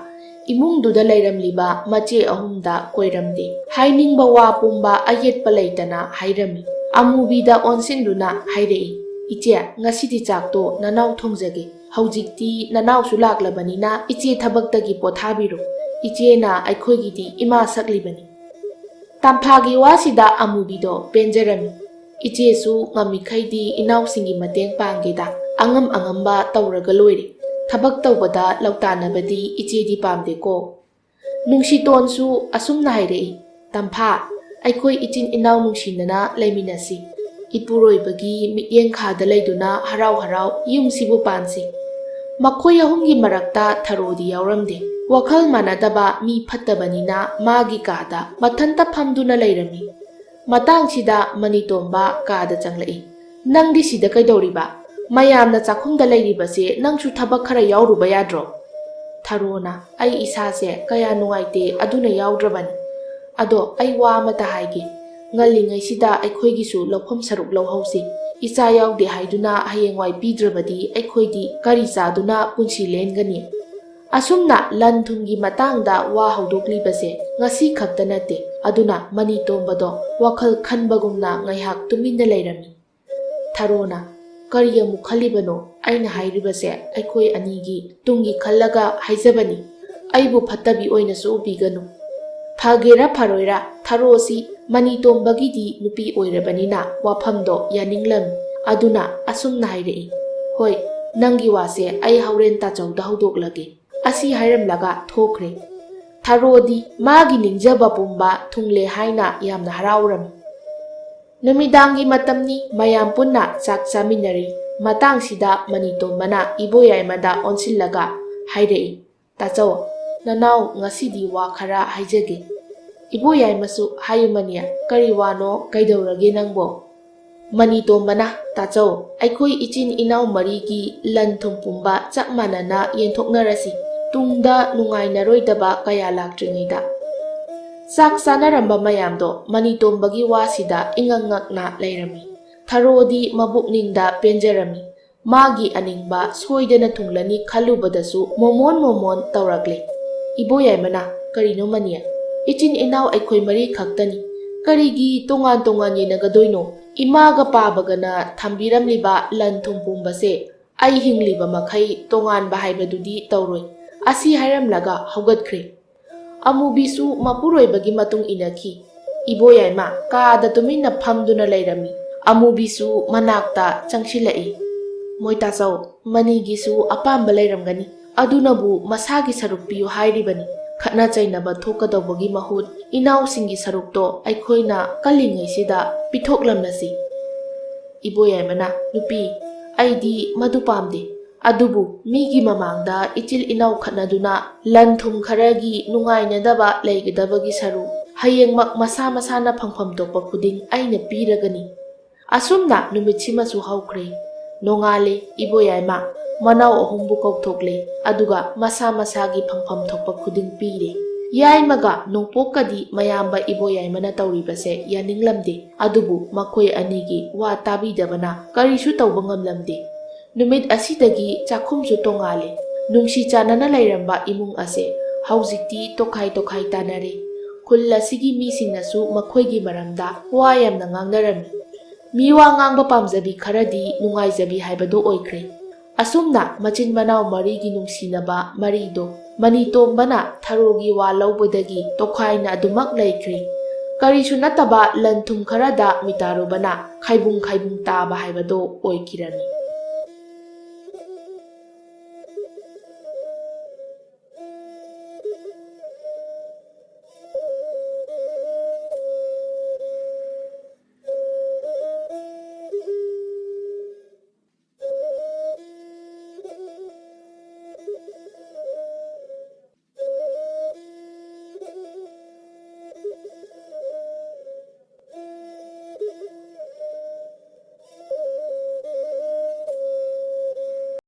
ꯏꯃꯨꯡꯗꯨꯗ ꯂꯩꯔꯝꯂꯤꯕ ꯃꯆꯦ ꯑꯍꯨꯝꯗ ꯀꯣꯏꯔꯝꯗꯦ꯫ ꯍꯥꯏꯅꯤꯡꯕ ꯋꯥ ꯄꯨꯝꯕ ꯑꯌꯦꯠꯄ ꯂꯩꯇꯅ ꯍꯥꯏꯔꯝꯃꯤ꯫ ꯑꯃꯨꯕꯤꯗ ꯑꯣꯟꯁꯤꯟꯗꯨꯅ ꯍꯥꯏꯔꯛꯏ, "ꯏꯆꯦ, ꯉꯁꯤꯗꯤ ꯆꯥꯛꯇꯣ ꯅꯅꯥꯎ ꯊꯣꯡꯖꯒꯦ꯫ ꯍꯧꯖꯤꯛꯇꯤ ꯅꯅꯥꯎꯁꯨ ꯂꯥꯛꯂꯕꯅꯤꯅ ꯏꯆꯦ ꯊꯕꯛꯇꯒꯤ ꯄꯣꯊꯥꯕꯤꯔꯣ꯫ ꯏꯆꯦꯅ ꯑꯩꯈꯣꯏꯒꯤꯗꯤ ꯏꯃꯥ ꯁꯛꯂꯤꯕꯅꯤ꯫" ꯇꯝꯐꯥꯒꯤ ꯋꯥꯁꯤꯗ ꯑꯃꯨꯕꯤꯗꯣ ꯄꯦꯟꯖꯔꯝꯃꯤ꯫ "ꯏꯆꯦꯁꯨ ꯉꯝꯃꯤꯈꯩꯗꯤ ꯏꯅꯥꯎꯁꯤꯡꯒꯤ ꯃꯇꯦꯡ ꯄꯥꯡꯒꯦꯗ, ꯑꯉꯝ ꯑꯉꯝꯕ ꯇꯧꯔꯒ ꯂꯣꯏꯔꯦ꯫ ꯊꯕꯛ ꯇꯧꯕꯗ ꯂꯧꯇꯥꯟꯅꯕꯗꯤ ꯏꯆꯦꯗꯤ ꯄꯥꯝꯗꯦꯀꯣ꯫ ꯅꯨꯡꯁꯤꯇꯣꯟꯁꯨ ꯑꯁꯨꯝꯅ ꯍꯥꯏꯔꯛꯏ, "ꯇꯝꯐꯥ, ꯑꯩꯈꯣꯏ ꯏꯆꯤꯟ ꯏꯅꯥꯎ ꯅꯨꯡꯁꯤꯅꯅ ꯂꯩꯃꯤꯟꯅꯁꯤ꯫ ꯏꯄꯨꯔꯣꯏꯕꯒꯤ ꯃꯤꯠꯌꯦꯡ ꯈꯥꯗ ꯂꯩꯗꯨꯅ ꯍꯔꯥꯎ ꯍꯔꯥꯎ ꯌꯨꯝꯁꯤꯕꯨ ꯄꯥꯟꯁꯤ꯫" ꯃꯈꯣꯏ ꯑꯍꯨꯝꯒꯤ ꯃꯔꯛꯇ ꯊꯔꯣꯗꯤ ꯌꯥꯎꯔꯝꯗꯦ꯫ ꯋꯥꯈꯜ ꯃꯥꯟꯅꯗꯕ ꯃꯤ ꯐꯠꯇꯕꯅꯤꯅ ꯃꯥꯒꯤ ꯀꯥꯗ ꯃꯊꯟꯇ ꯐꯝꯗꯨꯅ ꯂꯩꯔꯝꯃꯤ꯫ ꯃꯇꯥꯡꯁꯤꯗ ꯃꯅꯤꯇꯣꯝꯕ ꯀꯥꯗ ꯆꯪꯂꯛꯏ꯫ "ꯅꯪꯗꯤ ꯁꯤꯗ ꯀꯩꯗꯧꯔꯤꯕ? ꯃꯌꯥꯝꯅ ꯆꯥꯛꯈꯨꯝꯗ ꯂꯩꯔꯤꯕꯁꯦ ꯅꯪꯁꯨ ꯊꯕꯛ ꯈꯔ ꯌꯥꯎꯔꯨꯕ ꯌꯥꯗ꯭ꯔꯣ?" ꯊꯔꯣꯅ, "ꯑꯩ ꯏꯁꯥꯁꯦ ꯀꯌꯥ ꯅꯨꯡꯉꯥꯏꯇꯦ, ꯑꯗꯨꯅ ꯌꯥꯎꯗ꯭ꯔꯕꯅꯤ꯫ ꯑꯗꯣ ꯑꯩ ꯋꯥ ꯑꯃꯇ ꯍꯥꯏꯒꯦ꯫ ꯉꯜꯂꯤꯉꯩꯁꯤꯗ ꯑꯩꯈꯣꯏꯒꯤꯁꯨ ꯂꯧꯐꯝ ꯁꯔꯨꯛ ꯂꯧꯍꯧꯁꯤ꯫ ꯏꯆꯥ ꯌꯥꯎꯗꯦ ꯍꯥꯏꯗꯨꯅ ꯍꯌꯦꯡꯋꯥꯏ ꯄꯤꯗ꯭ꯔꯕꯗꯤ ꯑꯩꯈꯣꯏꯗꯤ ꯀꯔꯤ ꯆꯥꯗꯨꯅ ꯄꯨꯟꯁꯤ ꯂꯦꯟꯒꯅꯤ?" ꯑꯁꯨꯝꯅ ꯂꯟ ꯊꯨꯝꯒꯤ ꯃꯇꯥꯡꯗ ꯋꯥ ꯍꯧꯗꯣꯛꯂꯤꯕꯁꯦ ꯉꯁꯤ ꯈꯛꯇ ꯅꯠꯇꯦ꯫ ꯑꯗꯨꯅ ꯃꯅꯤꯇꯣꯝꯕꯗꯣ ꯋꯥꯈꯜ ꯈꯟꯕꯒꯨꯝꯅ ꯉꯥꯏꯍꯥꯛ ꯇꯨꯃꯤꯟꯅ ꯂꯩꯔꯝꯃꯤ꯫ ꯊꯔꯣꯅ, "ꯀꯔꯤ ꯑꯃꯨꯛ ꯈꯜꯂꯤꯕꯅꯣ? ꯑꯩꯅ ꯍꯥꯏꯔꯤꯕꯁꯦ ꯑꯩꯈꯣꯏ ꯑꯅꯤꯒꯤ ꯇꯨꯡꯒꯤ ꯈꯜꯂꯒ ꯍꯥꯏꯖꯕꯅꯤ꯫ ꯑꯩꯕꯨ ꯐꯠꯇꯕꯤ ꯑꯣꯏꯅꯁꯨ ꯎꯕꯤꯒꯅꯨ꯫" ꯐꯒꯦꯔꯥ ꯐꯔꯣꯏꯔꯥ, ꯊꯔꯣꯁꯤ ꯃꯅꯤꯇꯣꯝꯕꯒꯤꯗꯤ ꯅꯨꯄꯤ ꯑꯣꯏꯔꯕꯅꯤꯅ ꯋꯥꯐꯝꯗꯣ ꯌꯥꯅꯤꯡꯂꯝꯃꯤ꯫ ꯑꯗꯨꯅ ꯑꯁꯨꯝꯅ ꯍꯥꯏꯔꯛꯏ, "ꯍꯣꯏ, ꯅꯪꯒꯤ ꯋꯥꯁꯦ ꯑꯩ ꯍꯣꯔꯦꯟ ꯇꯥꯆꯧꯗ ꯍꯧꯗꯣꯛꯂꯒꯦ꯫" ꯑꯁꯤ ꯍꯥꯏꯔꯝꯂꯒ ꯊꯣꯛꯈ꯭ꯔꯦ꯫ ꯊꯔꯣꯗꯤ ꯃꯥꯒꯤ ꯅꯤꯡꯖꯕ ꯄꯨꯝꯕ ꯊꯨꯡꯂꯦ ꯍꯥꯏꯅ ꯌꯥꯝꯅ ꯍꯔꯥꯎꯔꯝꯃꯤ꯫ ꯅꯨꯃꯤꯗꯥꯡꯒꯤ ꯃꯇꯝꯅꯤ, ꯃꯌꯥꯝ ꯄꯨꯟꯅ ꯆꯥꯛ ꯆꯥꯃꯤꯟꯅꯔꯤ꯫ ꯃꯇꯥꯡꯁꯤꯗ ꯃꯅꯤꯇꯣꯝꯕꯅ ꯏꯕꯣꯌꯥꯏꯃꯗ ꯑꯣꯟꯁꯤꯜꯂꯒ ꯍꯥꯏꯔꯛꯏ, "ꯇꯥꯆꯧ, ꯅꯅꯥꯎ ꯉꯁꯤꯗꯤ ꯋꯥ ꯈꯔ ꯍꯥꯏꯖꯒꯦ꯫" ꯏꯕꯣꯌꯥꯏꯃꯁꯨ, "ꯍꯥꯏꯌꯨ ꯃꯅꯤ, ꯀꯔꯤ ꯋꯥꯅꯣ, ꯀꯩꯗꯧꯔꯒꯦ ꯅꯪꯕꯣ?" ꯃꯅꯤꯇꯣꯝꯕꯅ, "ꯇꯥꯆꯧ, ꯑꯩꯈꯣꯏ ꯏꯆꯤꯟ ꯏꯅꯥꯎ ꯃꯔꯤꯒꯤ ꯂꯟ ꯊꯨꯝ ꯄꯨꯝꯕ ꯆꯞ ꯃꯥꯟꯅꯅ ꯌꯦꯟꯊꯣꯛꯅꯔꯁꯤ, ꯇꯨꯡꯗ ꯅꯨꯡꯉꯥꯏꯅꯔꯣꯏꯗꯕ ꯀꯌꯥ ꯂꯥꯛꯇ꯭ꯔꯤꯉꯩꯗ꯫" ꯆꯥꯛ ꯆꯥꯅꯔꯝꯕ ꯃꯌꯥꯝꯗꯣ ꯃꯅꯤꯇꯣꯝꯕꯒꯤ ꯋꯥꯁꯤꯗ ꯏꯉꯛ ꯉꯛꯅ ꯂꯩꯔꯝꯃꯤ꯫ ꯊꯔꯣꯗꯤ ꯃꯕꯨꯛꯅꯤꯡꯗ ꯄꯦꯟꯖꯔꯝꯃꯤ꯫ ꯃꯥꯒꯤ ꯑꯅꯤꯡꯕ ꯁꯣꯏꯗꯅ ꯊꯨꯡꯂꯅꯤ ꯈꯜꯂꯨꯕꯗꯁꯨ ꯃꯣꯃꯣꯟ ꯃꯣꯃꯣꯟ ꯇꯧꯔꯛꯂꯦ꯫ ꯏꯕꯣꯌꯥꯏꯃꯅ, "ꯀꯔꯤꯅꯣ ꯃꯅꯤ? ꯏꯆꯤꯟ ꯏꯅꯥꯎ ꯑꯩꯈꯣꯏ ꯃꯔꯤ ꯈꯛꯇꯅꯤ꯫ ꯀꯔꯤꯒꯤ ꯇꯣꯉꯥꯟ ꯇꯣꯉꯥꯟ ꯌꯦꯟꯅꯒꯗꯣꯏꯅꯣ? ꯏꯃꯥꯒ ꯄꯥꯕꯒꯅ ꯊꯝꯕꯤꯔꯝꯂꯤꯕ ꯂꯟ ꯊꯨꯝ ꯄꯨꯝꯕꯁꯦ ꯑꯩ ꯍꯤꯡꯂꯤꯕ ꯃꯈꯩ ꯇꯣꯉꯥꯟꯕ ꯍꯥꯏꯕꯗꯨꯗꯤ ꯇꯧꯔꯣꯏ꯫" ꯑꯁꯤ ꯍꯥꯏꯔꯝꯂꯒ ꯍꯧꯒꯠꯈ꯭ꯔꯦ꯫ ꯑꯃꯨꯕꯤꯁꯨ ꯃꯄꯨꯔꯣꯏꯕꯒꯤ ꯃꯇꯨꯡ ꯏꯟꯅꯈꯤ꯫ ꯏꯕꯣꯌꯥꯏꯃ ꯀꯥꯗ ꯇꯨꯃꯤꯟꯅ ꯐꯝꯗꯨꯅ ꯂꯩꯔꯝꯃꯤ꯫ ꯑꯃꯨꯕꯤꯁꯨ ꯃꯅꯥꯛꯇ ꯆꯪꯁꯤꯜꯂꯛꯏ꯫ "ꯃꯣꯏꯇꯥꯆꯧ, ꯃꯅꯤꯒꯤꯁꯨ ꯑꯄꯥꯝꯕ ꯂꯩꯔꯝꯒꯅꯤ, ꯑꯗꯨꯅꯕꯨ ꯃꯁꯥꯒꯤ ꯁꯔꯨꯛ ꯄꯤꯌꯨ ꯍꯥꯏꯔꯤꯕꯅꯤ꯫ ꯈꯠꯅ ꯆꯩꯅꯕ ꯊꯣꯛꯀꯗꯧꯕꯒꯤ ꯃꯍꯨꯠ ꯏꯅꯥꯎꯁꯤꯡꯒꯤ ꯁꯔꯨꯛꯇꯣ ꯑꯩꯈꯣꯏꯅ ꯀꯜꯂꯤꯉꯩꯁꯤꯗ ꯄꯤꯊꯣꯛꯂꯝꯂꯁꯤ꯫ ꯏꯕꯣꯌꯥꯏꯃꯅ, ꯅꯨꯄꯤ, ꯑꯩꯗꯤ ꯃꯗꯨ ꯄꯥꯝꯗꯦ꯫ ꯑꯗꯨꯕꯨ ꯃꯤꯒꯤ ꯃꯃꯥꯡꯗ ꯏꯆꯤꯜ ꯏꯅꯥꯎ ꯈꯠꯅꯗꯨꯅ ꯂꯟ ꯊꯨꯝ ꯈꯔꯒꯤ ꯅꯨꯡꯉꯥꯏꯅꯗꯕ ꯂꯩꯒꯗꯕꯒꯤ ꯁꯔꯨꯛ ꯍꯌꯦꯡꯃꯛ ꯃꯁꯥ ꯃꯁꯥꯅ ꯐꯪꯐꯝ ꯊꯣꯛꯄ ꯈꯨꯗꯤꯡ ꯑꯩꯅ ꯄꯤꯔꯒꯅꯤ꯫ ꯑꯁꯨꯝꯅ ꯅꯨꯃꯤꯠꯁꯤꯃꯁꯨ ꯍꯧꯈ꯭ꯔꯦ꯫ ꯅꯣꯡꯉꯥꯜꯂꯦ꯫ ꯏꯕꯣꯌꯥꯏꯃ ꯃꯅꯥꯎ ꯑꯍꯨꯝꯕꯨ ꯀꯧꯊꯣꯛꯂꯦ, ꯑꯗꯨꯒ ꯃꯁꯥ ꯃꯁꯥꯒꯤ ꯐꯪꯐꯝ ꯊꯣꯛꯄ ꯈꯨꯗꯤꯡ ꯄꯤꯔꯦ꯫ ꯌꯥꯏꯃꯒ ꯅꯣꯡꯄꯣꯛꯀꯗꯤ ꯃꯌꯥꯝꯕ ꯏꯕꯣꯌꯥꯏꯃꯅ ꯇꯧꯔꯤꯕꯁꯦ ꯌꯥꯅꯤꯡꯂꯝꯗꯦ, ꯑꯗꯨꯕꯨ ꯃꯈꯣꯏ ꯑꯅꯤꯒꯤ ꯋꯥ ꯇꯥꯕꯤꯗꯕꯅ ꯀꯔꯤꯁꯨ ꯇꯧꯕ ꯉꯝꯂꯝꯗꯦ꯫ ꯅꯨꯃꯤꯠ ꯑꯁꯤꯗꯒꯤ ꯆꯥꯛꯈꯨꯝꯁꯨ ꯇꯣꯡꯉꯥꯜꯂꯦ꯫ ꯅꯨꯡꯁꯤ ꯆꯥꯟꯅꯅ ꯂꯩꯔꯝꯕ ꯏꯃꯨꯡ ꯑꯁꯦ ꯍꯧꯖꯤꯛꯇꯤ ꯇꯣꯈꯥꯏ ꯇꯣꯈꯥꯏ ꯇꯥꯅꯔꯦ꯫ ꯈꯨꯜ ꯑꯁꯤꯒꯤ ꯃꯤꯁꯤꯡꯅꯁꯨ ꯃꯈꯣꯏꯒꯤ ꯃꯔꯝꯗ ꯋꯥ ꯌꯥꯝꯅ ꯉꯥꯡꯅꯔꯝꯃꯤ꯫ ꯃꯤ ꯋꯥ ꯉꯥꯡꯕ ꯄꯥꯝꯖꯕꯤ ꯈꯔꯗꯤ ꯅꯨꯡꯉꯥꯏꯖꯕꯤ ꯍꯥꯏꯕꯗꯨ ꯑꯣꯏꯈ꯭ꯔꯦ꯫ ꯑꯁꯨꯝꯅ ꯃꯆꯤꯟ ꯃꯅꯥꯎ ꯃꯔꯤꯒꯤ ꯅꯨꯡꯁꯤꯅꯕ ꯃꯔꯤꯗꯣ ꯃꯅꯤꯇꯣꯝꯕꯅ ꯊꯔꯣꯒꯤ ꯋꯥ ꯂꯧꯕꯗꯒꯤ ꯇꯣꯈꯥꯏꯅ ꯑꯗꯨꯃꯛ ꯂꯩꯈ꯭ꯔꯦ꯫ ꯀꯔꯤꯁꯨ ꯅꯠꯇꯕ ꯂꯟ ꯊꯨꯝ ꯈꯔꯗ ꯃꯤꯇꯥꯔꯨꯕꯅ ꯈꯥꯏꯕꯨꯡ ꯈꯥꯏꯕꯨꯡ ꯇꯥꯕ ꯍꯥꯏꯕꯗꯣ ꯑꯣꯏꯈꯤꯔꯝꯃꯤ꯫